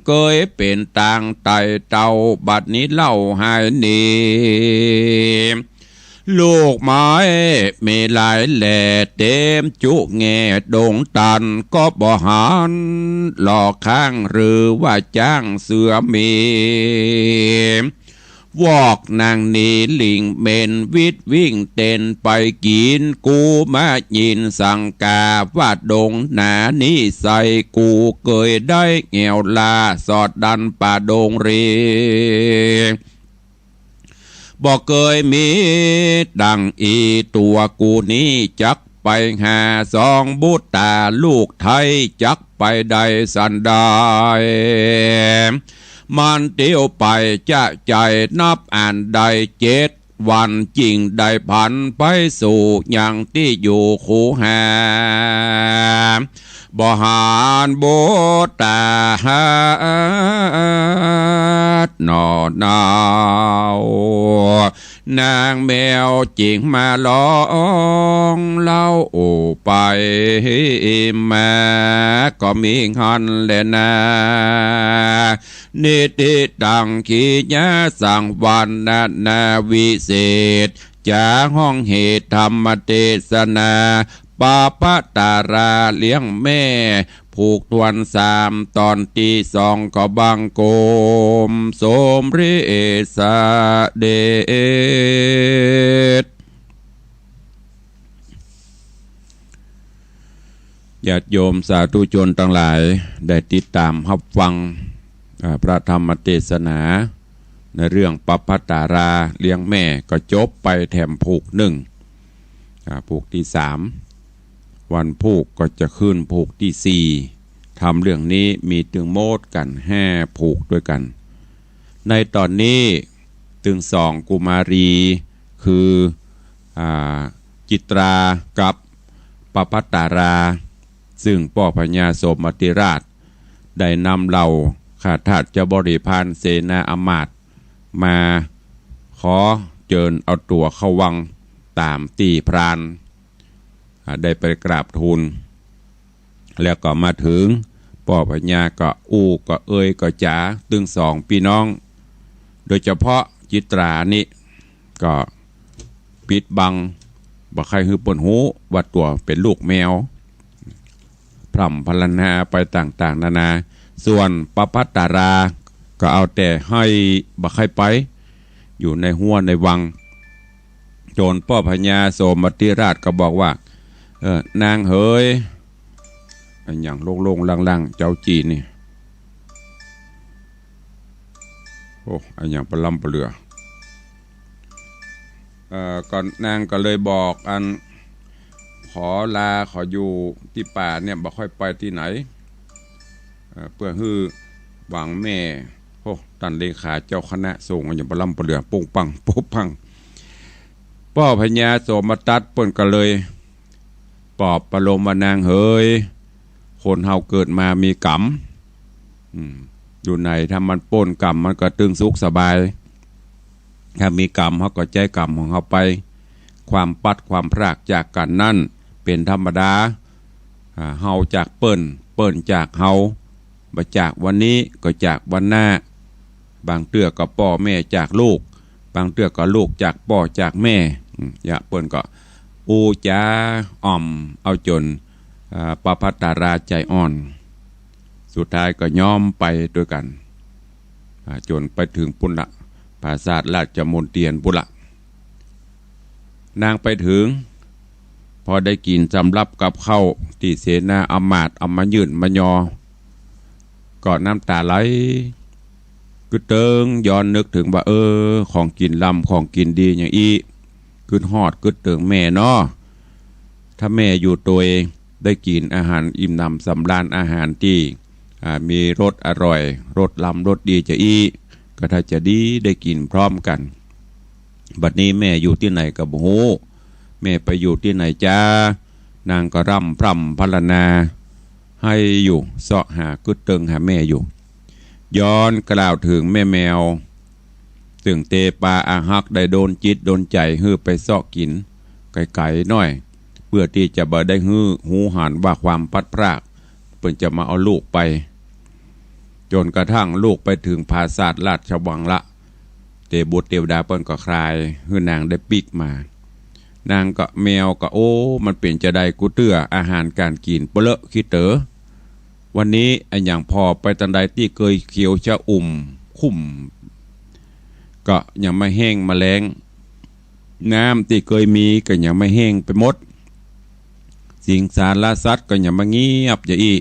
เกยเป๋นตางไต่เต้า บัดนี้เล่าหายหนี ลูกไม้มีหลายแหล่ เต๋มจุแง่ดงตัน ก็บ่หันหลอกข้างหรือว่าจ้างเสือมี วอกนางหนีหลิ่งเหม็นวิดวิ่งเต้นไปกิ๋น กูมายินสังกาว่าดงหนานี้ใส กูเกยได้แอ่วลาสอดดันป่าดงรี บ่เกยมีดังอี ตั๋วกูนี้จักไปหาสองบุตราลูกไท้ จักไปได้สันใด มันเตียวไปจะใจ๋ นับอันได้เจ็ดวัน จึงได้ผันไปสู่ยังตี้อยู่คูหา บ่หันบุตราหนอนเนา นางแมวจึงมาลองเล่าไปมา ก็มีหั้นแลนา นิติตัง กิริยาสังวรรณนาวิเศษ จะห้องเหตุธรรมเตสนา ปะพะตาราเลี้ยงแม่ ผูกถ้วนสาม ต๋อนตี้สอง ก็บังคมสมเร็จเสด็จ ญาติโยมสาธุชนตังหลาย ได้ติดต๋ามฮับฟัง อ่า พระธรรมเตสนา ในเรื่องปะพะตาราเลี้ยงแม่ ก็จบไปแถมผูกนึ่ง อ่า ผูกตี้สาม วันผูกก็จะขึ้นผูกตี้สี่ ธรรมเรื่องนี้มีตึงหมดกั๋นห้าผูกด้วยกั๋น ในต๋อนนี้ตึงสองกุมารี คือ อ่า จิตรากับปะพะตารา ซึ่งป้อพญาโสมติราชได้นำเหล่าข้าทาสเจ้าบริพารเสนาอำมาตย์มาขอเจิญเอาตั๋วเข้าวังต๋ามตี้พราน อ่า ได้ไปกราบทูล แล้วก็มาเถิง ป้อพญาก็อู้ก็เอ่ยก็จ๋า ตึงสองปี้น้อง โดยเฉพาะจิตรานี่ก็ปิดบัง บ่ใค่หื้อเปิ้นฮู้ว่าตั๋วเป๋นลูกแมว พร่ำพรรณนาไปต่างๆ นานา ส่วนปะพะตาราก็เอาแต่ไห้บ่ใค่ไป อยู่ในฮั้วในวัง จ๋นป้อพญาโสมติราชก็บอกว่า เออ นางเหย อะหยังโล่งๆ ล่างๆ เจ้าจี๋นี่ โอ้ อะหยังปะล้ำปะเหลือ เอ่อ ก็นางก็เลยบอกอัน ขอลา ขออยู่ตี้ป่าเนี่ย บ่ค่อยไปตี้ไหน เอ่อ เปื้อหื้อหวังแม่ โอ้ ต้านเลขาเจ้าคณะสงฆ์ อะหยังปะล้ำปะเหลือ ปุ้งปัง ปุ้งปัง ป้อพญาโสมทัตเปิ้นก็เลยปลอบประโลมว่านางเหย คนเฮาเกิดมามีกรรม อืม อยู่ไหนถ้ามันป๊นกรรมมันก็ตึงสุขสบาย ถ้ามีกรรมเฮาก็ใจ๊กรรมของเฮาไป ความพลัดความพรากจากกั๋นนั้นเป๋นธรรมดา อ่า เฮาจากเปิ้น เปิ้นจากเฮา บ่จากวันนี้ก็จากวันหน้า บางเตื้อก็ป้อแม่จากลูก บางเตื้อก็ลูกจากป้อจากแม่ อืม ยะเปิ้นก็อู้จ๋าอ่อมเอาจ๋น อ่า ประภัสราใจ๋อ่อน สุดท้ายก็ยอมไปตวยกั๋น อ่า จ๋นไปเถิงปุ้นละ ปราสาทราชมณเฑียรปุ้นละ นางไปเถิง พอได้กิ๋นสำรับกับข้าวตี้เสนาอำมาตย์เอามายื่นมายอ ก็น้ำต๋าไหล กึ๊ดเติงย้อนนึกเถิงว่า เออ ของกิ๋นล้ำของกิ๋นดีอย่างอี้ กึ๊ดฮอดกึ๊ดเติงแม่เนาะ ถ้าแม่อยู่ตวยได้กิ๋นอาหารอิ่มหนำสำราญ อาหารตี้ อ่า มีรสอร่อย รสล้ำรสดีจะอี้ ก็ถ้าจะดีได้กิ๋นพร้อมกั๋น บัดนี้แม่อยู่ตี้ไหนก็บ่ฮู้ แม่ไปอยู่ตี้ไหนจ๊า นางก็ร่ำพร่ำพรรณนา ใฮ่อยู่ เซาะหากึ๊ดเติงหาแม่อยู่ ย้อนกล่าวเถิงแม่แมว เซิ่งเตปาอาฮักได้ดลจิตดลใจ๋หื้อไปเซาะกิ๋นไก๋ๆ หน้อย เปื้อตี้จะบ่ได้หื้อฮู้หันว่าความพลัดพราก เปิ้นจะมาเอาลูกไป จ๋นกระทั่งลูกไปเถิงปราสาทราชวังละ เตบุตรเตวดาเปิ้นก็คลายหื้อนางได้ปิ๊กมา นางก็แมวก็ โอ้ มันเป๋นจาใดกู้เตื้อ อาหารก๋านกิ๋นเปลอะขี้เต๋อ วันนี้อะหยังผ่อไปตางใดตี้เกยเขียวชอุ่ม คุ้ม ก็ยังบ่แห้งบ่แล้ง น้ำตี้เกยมีก็ยังบ่แห้งไปหมด สิงสารสัตว์ก็ยังบ่เงียบจะอี้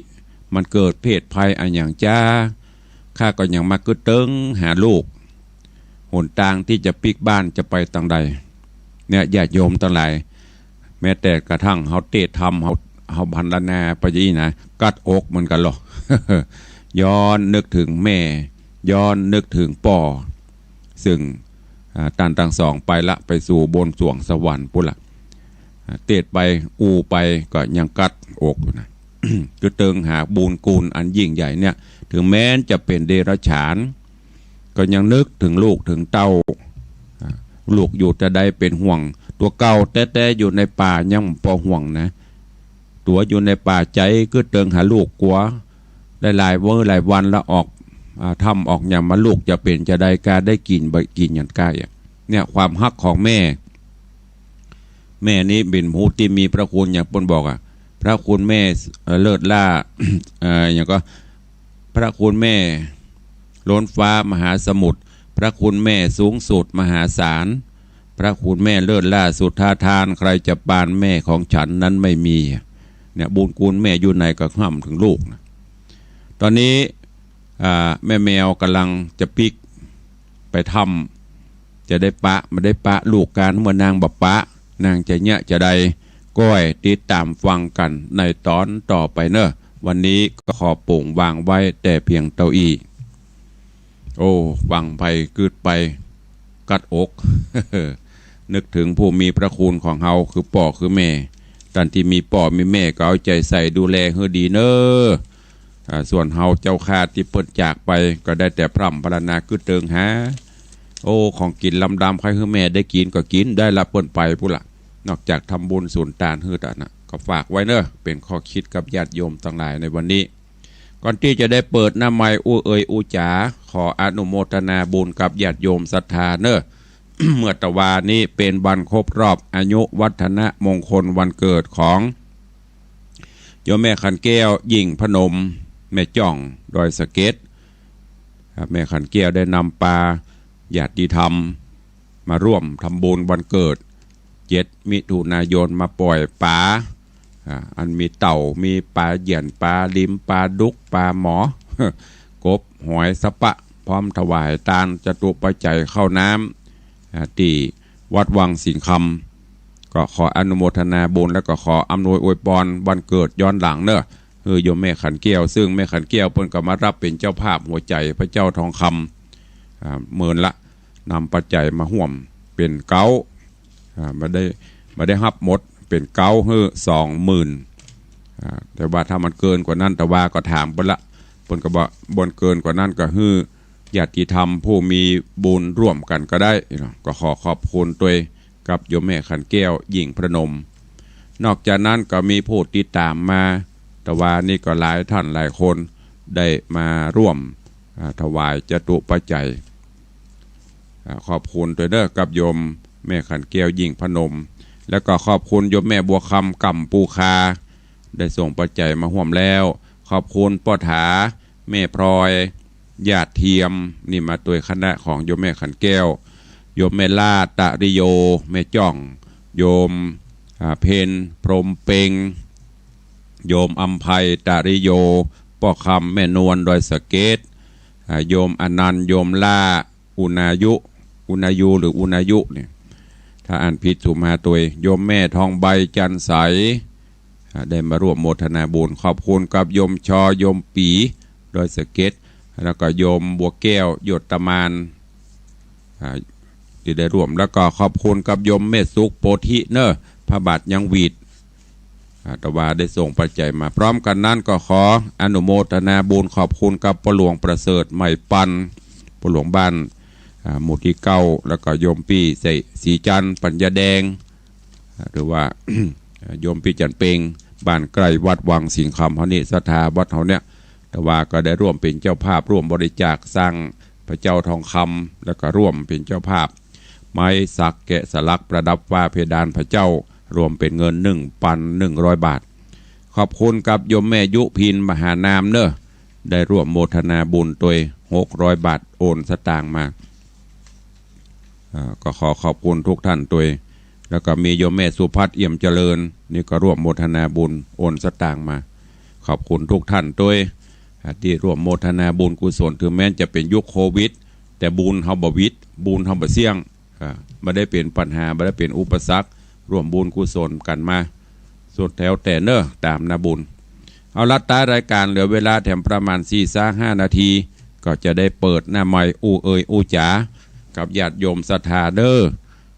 มันเกิดเพศภัยอะหยังจ๊า ข้าก็ยังมากึ๊ดเติงหาลูก หนตางตี้จะปิ๊กบ้านจะไปตางใด เนี่ย ญาติโยมตังหลาย แม้แต่กระทั่งเฮาเตศน์ธรรม เฮา เฮาพรรณนาไปจะอี้นะ กั๊ดอกเหมือนกั๋นลอ ย้อนนึกเถิงแม่ ย้อนนึกเถิงป้อ เซิ่ง อ่า ต้านตังสองไปละ ไปสู่บนสวงสวรรค์ปุ้นละ อ่า เตศน์ไป อู้ไป ก็ยังกั๊ดอกอยู่นะ กึ๊ดเติงหาบุญคุณอันยิ่งใหญ่เนี่ย เถิงแม้นจะเป๋นเดรัจฉาน ก็ยังนึกเถิงลูกเถิงเต้า อ่า ลูกอยู่ตางใดเป๋นห่วง ตั๋วเก่าแต๊ๆ อยู่ในป่ายังบ่ห่วงนะ ตั๋วอยู่ในป่าใจ๋กึ๊ดเติงหาลูกกั๋ว ได้หลายมื้อหลายวันละออก อ่า ถ้ำออกหยังมา ลูกจะเป๋นจาใดก้า ได้กิ๋นบ่กิ๋นหยังก้า เนี่ย ความฮักของแม่ แม่นี้เป๋นผู้ตี้มีพระคุณ อย่างเปิ้นบอกอะ พระคุณแม่ เอ่อ เลิศล้า เอ่อ หยังก็ พระคุณแม่ล้นฟ้ามหาสมุทร พระคุณแม่สูงสุดมหาศาล พระคุณแม่เลิศล้าสุดท้าทาน ใครจะปานแม่ของฉันนั้นไม่มี เนี่ย บุญคุณแม่อยู่ไหนก็ฮ่ำเถิงลูกนะ ต๋อนนี้ อ่า แม่แมวก่ำลังจะปิ๊กไปถ้ำ จะได้ปะ บ่ได้ปะลูกก้า เมื่อนางบ่ปะ นางจะเยียะจาใด ก้อยติดต๋ามฟังกั๋นในต๋อนต่อไปเน่อ วันนี้ก็ขอโป๋งวางไว้แต่เพียงเต้าอี้ โอ้ ฟังไปกึ๊ดไป กั๊ดอก นึกเถิงผู้มีพระคุณของเฮา คือป้อคือแม่ ต้านตี้มีป้อมีแม่ก็เอาใจ๋ใส่ดูแลหื้อดีเน่อ อ่า ส่วนเฮาเจ้าข้าตี้เปิ้นจากไป ก็ได้แต่พร่ำพรรณนากึ๊ดเติงหา โอ้ ของกิ๋นล้ำๆ ใค่หื้อแม่ได้กิ๋นก็กิ๋นได้ละ เปิ้นไปปุ้นละ นอกจากทำบุญสุนตานหื้อต๋านะ ก็ฝากไว้เน่อ เป๋นข้อคิดกับญาติโยมตังหลายในวันนี้ ก่อนตี้จะได้เปิดหน้าไมค์อู้เอ่ยอู้จ๋า ขออนุโมทนาบุญกับญาติโยมศรัทธาเน่อ เมื่อตะวานี้เป๋นวันครบรอบอายุวัฒนมงคลวันเกิดของโยมแม่ขันแก้ว ยิ่งพนม แม่จ้อง ดอยสะเก็ด ครับ แม่ขันแก้วได้นำปาญาติธรรมมาร่วมทำบุญวันเกิด เจ็ดมิถุนายน มาปล่อยป๋า อ่า อันมีเต่า มีป๋าเหยี่ยน ป๋าลิม ป๋าดุก ป๋าหมอ กบ หอย สะปะ พร้อมถวายตานจตุปัจจัยข้าวน้ำ อ่า ตี้วัดวังสิงห์คำ ก็ขออนุโมทนาบุญ แล้วก็ขออำนวยอวยปอนวันเกิดย้อนหลังเน่อ คือโยมแม่ขันแก้ว ซึ่งแม่ขันแก้วเปิ้นก็มารับเป๋นเจ้าภาพหัวใจ๋พระเจ้าทองคำ อ่า เมินละ นำปัจจัยมาฮ่วมเป๋นเก๊า อ่า บ่ได้ บ่ได้ฮับหมด เป๋นเก๊าหื้อสองหมื่น อ่า แต่ว่าถ้ามันเกินกว่านั้น ตะวาก็ถามเปิ้นละ เปิ้นก็บอกบ่อนเกินกว่านั้นก็หื้อญาติธรรมผู้มีบุญร่วมกั๋นก็ได้เนาะ ก็ขอขอบคุณตวยกับโยมแม่ขันแก้ว ยิ่งพนม นอกจากนั้นก็มีผู้ติดต๋ามมา ตะวานี่ก็หลายท่านหลายคนได้มาร่วม อ่า ถวายจตุปัจจัย อ่า ขอบคุณตวยเน้อกับโยมแม่ขันแก้ว ยิ่งพนม แล้วก็ขอบคุณโยมแม่บัวคำ ก่ำปูคา ได้ส่งปัจจัยมาฮ่วมแล้ว ขอบคุณป้อถา แม่พลอย หยาดเทียม นี่มาตวยคณะของโยมแม่ขันแก้ว โยมแม่ล่า ตะริโย แม่จ้อง โยม อ่า เพ็ญ พรหมเพ็ง โยมอำไพ ตะริโย ป้อคำ แม่นวล ดอยสะเก็ด อ่า โยมอนันต์ โยมล่า อุณายุ อุณายูหรืออุณายุเนี่ย ถ้าอ่านผิดสุมาตวย โยมแม่ทองใบ จันทร์ใส อ่า ได้มาร่วมโมทนาบุญ ขอบคุณกับโยมชอ โยมปี๋ ดอยสะเก็ด แล้วก็โยมบัวแก้ว หยดตะมาน อ่า ตี้ได้ร่วม แล้วก็ขอบคุณกับโยมแม่สุข โพธิเน้อ พระบาทยังหวีด อ่า ตะวาได้ส่งปัจจัยมา พร้อมกั๋นนั้นก็ขออนุโมทนาบุญขอบคุณกับป้อหลวงประเสริฐ ไหมปัน ป้อหลวงบ้าน อ่า หมู่ตี้เก้า แล้วก็โยมปี้ ศรี ศรีจันทร์ ปัญญาแดง อ่า หรือว่า โยมปี้จันทร์เพ็ง บ้านใก้วัดวังสิงห์คำเฮานี่ ศรัทธาวัดเฮาเนี่ย ตะวาก็ได้ร่วมเป๋นเจ้าภาพ ร่วมบริจาคสร้างพระเจ้าทองคำ แล้วก็ร่วมเป๋นเจ้าภาพ ไม้สักแกะสลักประดับฝ้าเพดานพระเจ้า รวมเป๋นเงินหนึ่งพันหนึ่งร้อยบาท ขอบคุณกับโยมแม่ยุพิน มหานามเน้อ ได้ร่วมโมทนาบุญตวยหกร้อยบาท โอนสตางค์มา อ่า ก็ขอขอบคุณทุกท่านตวย แล้วก็มีโยมแม่สุพัฒน์ เอี่ยมเจริญ นี่ก็ร่วมโมทนาบุญ โอนสตางค์มา ขอบคุณทุกท่านตวย อ่า ตี้ร่วมโมทนาบุญกุศล เถิงแม้จะเป๋นยุคโควิด แต่บุญเฮาบ่หวิด บุญเฮาบ่เสี้ยง อ่า บ่ได้เป๋นปัญหา บ่ได้เป๋นอุปสรรค ร่วมบุญกุศลกั๋นมา สุดแท้แต่เน้อ ต๋ามนาบุญ เอาละ ต๊ายรายก๋านเหลือเวลาแถมประมาณสี่ซะห้านาที ก็จะได้เปิดหน้าไมค์อู้เอ่ยอู้จ๋า กับญาติโยมศรัทธาเน้อ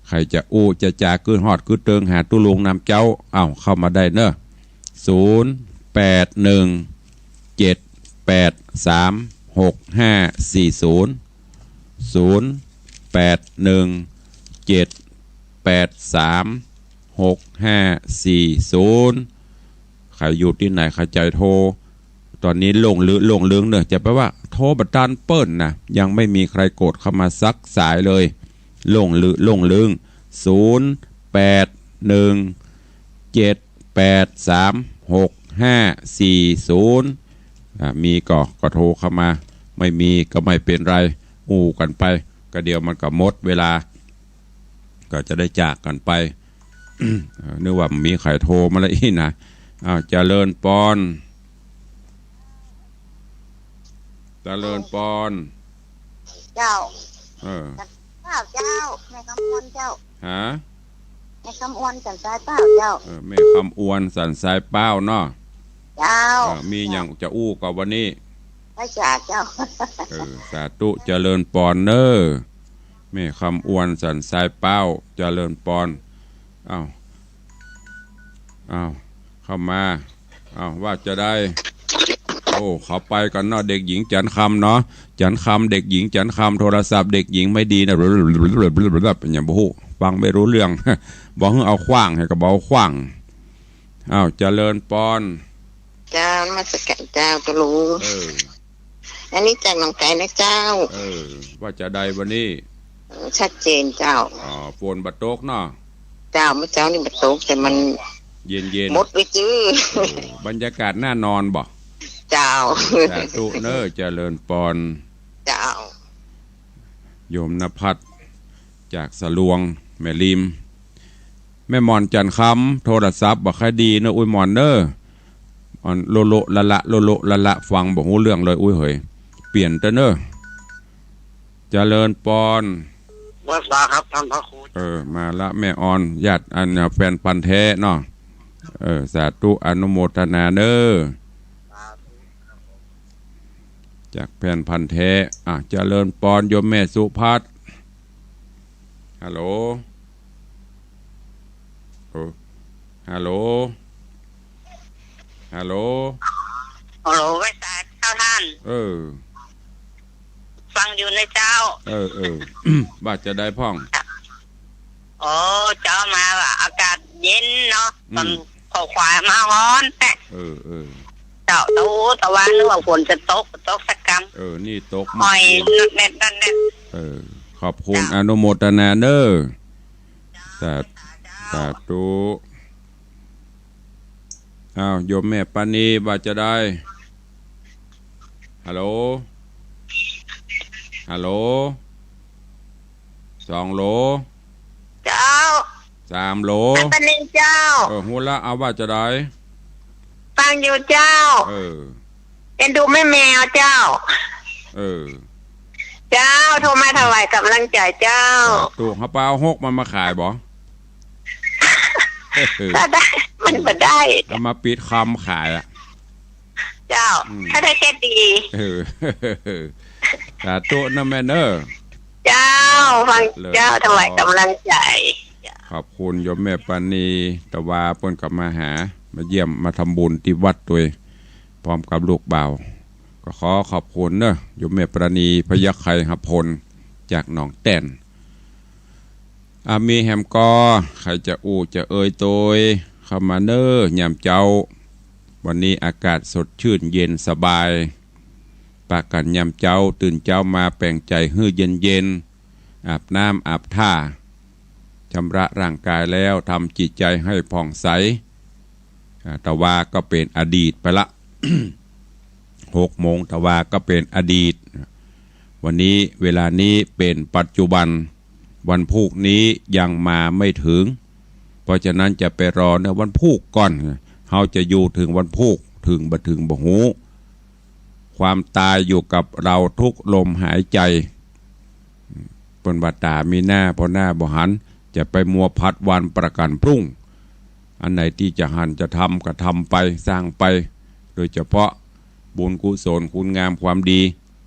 ใผจะอู้จะจ๋า กึ๊ดฮอดกึ๊ดเติงหาตุ๊ลุงนำเจ้า เอ้า เข้ามาได้เน้อ ศูนย์ แปด หนึ่ง เจ็ด แปด สาม หก ห้า สี่ ศูนย์ ศูนย์ แปด หนึ่ง เจ็ด แปด สาม หก ห้า สี่ ศูนย์ ใผอยู่ตี้ไหนใผจะโทร ต๋อนนี้โล่งลึ โล่งลึงเน้อ จะแปลว่าโทรบ่ตันเปิ้นนะ ยังไม่มีใผกดเข้ามาสักสายเลย โล่งลึ โล่งลึง ศูนย์ แปด หนึ่ง เจ็ด แปด สาม หก ห้า สี่ ศูนย์ อ่า มีก็ ก็โทรเข้ามา ไม่มีก็ไม่เป๋นไร อู้กั๋นไป ก็เดี๋ยวมันก็หมดเวลา ก็จะได้จากกั๋นไป เอ่อ นึกว่ามีใผโทรมาแล้วอี้นะ อ้าว เจริญปอน เจริญปอน เจ้า เออ เจ้า เจ้า แม่คำอวนเจ้า ฮะ แม่คำอวนสันทรายเป้าเจ้า เออ แม่คำอวนสันทรายเป้าเนาะ เจ้า เออ มีหยังจะอู้ก่อวันนี้ ไหว้สาเจ้า เออ สาธุ เจริญปอนเน้อ แม่คำอวนสันทรายเป้า เจริญปอน อ้าว อ้าว เข้ามา อ้าว ว่าจะได้ โอ้ เขาไปกั๋นเนาะ เด็กหญิงจันทร์คำเนาะ จันทร์คำ เด็กหญิงจันทร์คำ โทรศัพท์เด็กหญิงไม่ดีนะ อย่างบ่ฮู้ ฟังไม่รู้เรื่อง บอกหื้อเอาขว้าง หื้อก็บอกเอาขว้าง อ้าว เจริญปอน เจ้า นมัสการเจ้า ตุ๊ลุง เออ อันนี้จากหนองคายนะเจ้า เออ ว่าจะได้วันนี้ เออ ชัดเจนเจ้า อ๋อ ฝนบ่ตกเนาะ เจ้า เมื่อเจ๊านี่บ่ตก แต่มัน เย็นๆ มดไปจื้อ โอ้ บรรยากาศน่านอนบ่ เจ้า สาธุเน้อ เจริญปอน เจ้า โยมนภัส จากสะลวง แม่ริม แม่หม่อนจันทร์คำ โทรศัพท์บ่ค่อยดีเน้อ อุ๊ยหม่อนเน้อ อันโละโละละละ โละโละละละ ฟังบ่ฮู้เรื่องเลย อุ๊ยเหย เปลี่ยนเต๊อะเน้อ เจริญปอน ไหว้สาครับท่านพระครู เออ มาละ แม่ออน ญาติอัน แฟนพันธุ์แท้เนาะ เออ สาธุ อนุโมทนาเน้อ จากแฟนพันธุ์แท้ อ่ะ เจริญปอน โยมแม่สุภัส ฮัลโหล ฮัลโหล ฮัลโหล ฮัลโหล ไหว้สาเจ้าต้าน เออ ฟังอยู่นะเจ้า เออ เออ ว่าจะใดพ่อง โอ้ เจ้า มาว่าอากาศเย็นเนาะ อืม ตอนข้อควายมาฮ้อนแต๊ เออ เออ เจ้า ตะอู้ตะวานึกว่าฝนจะตก ตกสักกำ เออ นี่ตก หอย เมื่อกี้ นักแน่นนั่นแน่น เออ ขอบคุณ เจ้า อนุโมทนาเน้อ สา สาธุ อ้าว โยมแม่ปานีว่าจะใด ฮัลโหล ฮัลโหล สองโหล เจ้า สามโหล แม่ปานีเจ้า เออ ฮู้ละ เอาว่าจะใด ฟังอยู่เจ้า เออ เอ็นดูแม่แมวเจ้า เออ เจ้า โทรมาถวายกำลังใจ๋เจ้า สาธุ เฮาไปเอาฮกมันมาขายบ่ ถ้าได้ มันบ่ได้ เอามาปิดคอมขายอะ เจ้า อืม ถ้าได้แค่ดี เออ สาธุนะแม่เน้อ เจ้า ฟัง เจ้า ถวายกำลังใจ๋ ขอบคุณโยมแม่ปานี ตะวาเปิ้นก็มาหา มาเยี่ยม มาทำบุญตี้วัดตวย พร้อมกับลูกบ่าว ก็ขอขอบคุณเน้อ โยมแม่ปานี พยัคฆไคหพล จากหนองแต้น อ่า มีแหมก่อ ใผจะอู้จะเอ่ยตวย เข้ามาเน้อ ยามเจ๊า วันนี้อากาศสดชื่นเย็นสบาย ปะกั๋นยามเจ๊า ตื่นเจ๊ามาแป๋งใจ๋หื้อเย็นๆ อาบน้ำอาบท่า ชำระร่างกายแล้ว ทำจิตใจ๋หื้อผ่องใส อ่า ตะวาก็เป๋นอดีตไปละ หกโมงตะวาก็เป๋นอดีต วันนี้เวลานี้เป๋นปัจจุบัน วันพูกนี้ยังมาไม่ถึง เพราะฉะนั้นจะไปรอเน้อวันพูกก่อน เฮาจะอยู่เถิงวันพูก เถิงบ่เถิงบ่ฮู้ ความต๋ายอยู่กับเฮาทุกลมหายใจ๋ เปิ้นว่าต๋ามีหน้า พ่อหน้าบ่หัน จะไปมัวผัดวันประกั๋นพรุ่ง อันไหนตี้จะหันจะทำก็ทำไป สร้างไป โดยเฉพาะบุญกุศลคุณงามความดี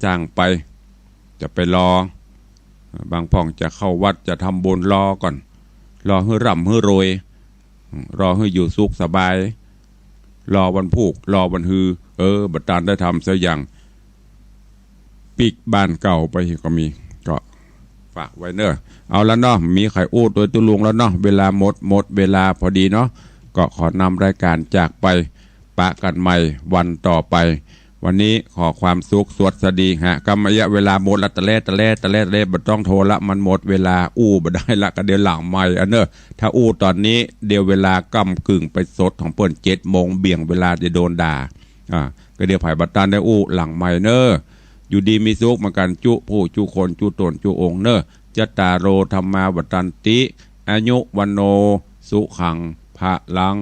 สร้างไป จะไปรอ บางพ่องจะเข้าวัดจะทำบุญ รอก่อน รอหื้อร่ำหื้อรวย รอหื้ออยู่สุขสบาย รอวันพูก รอวันฮือ เออ บ่ตันได้ทำสักอย่าง ปิ๊กบ้านเก่าไปก็มี ก็ฝากไว้เน้อ เอาละเนาะ มีใผอู้ตวยตุ๊ลุงแล้วเนาะ เวลาหมด หมดเวลาพอดีเนาะ ก็ขอนำรายการจากไป ปะกั๋นใหม่วันต่อไป วันนี้ขอความสุขสวัสดีฮะ กำระยะเวลาหมดละ ตะแล ตะแล ตะแล ตะแล บ่ต้องโทรละ มันหมดเวลา อู้บ่ได้ละ ก็เดี๋ยวหลังไมค์อันเน้อ ถ้าอู้ต๋อนนี้ เดี๋ยวเวลาก้ำกึ่งไปสดของเปิ้น เจ็ดโมง เบี่ยงเวลาจะโดนด่า อ่า ก็เดี๋ยวใผบ่ตันได้อู้หลังไมค์เน้อ อยู่ดีมีสุขเหมือนกั๋น จุผู้จุคน จุต๋นจุองค์เน้อ จัตตาโร ธัมมา วัฑฒันติ อายุ วัณโณ สุขัง พลัง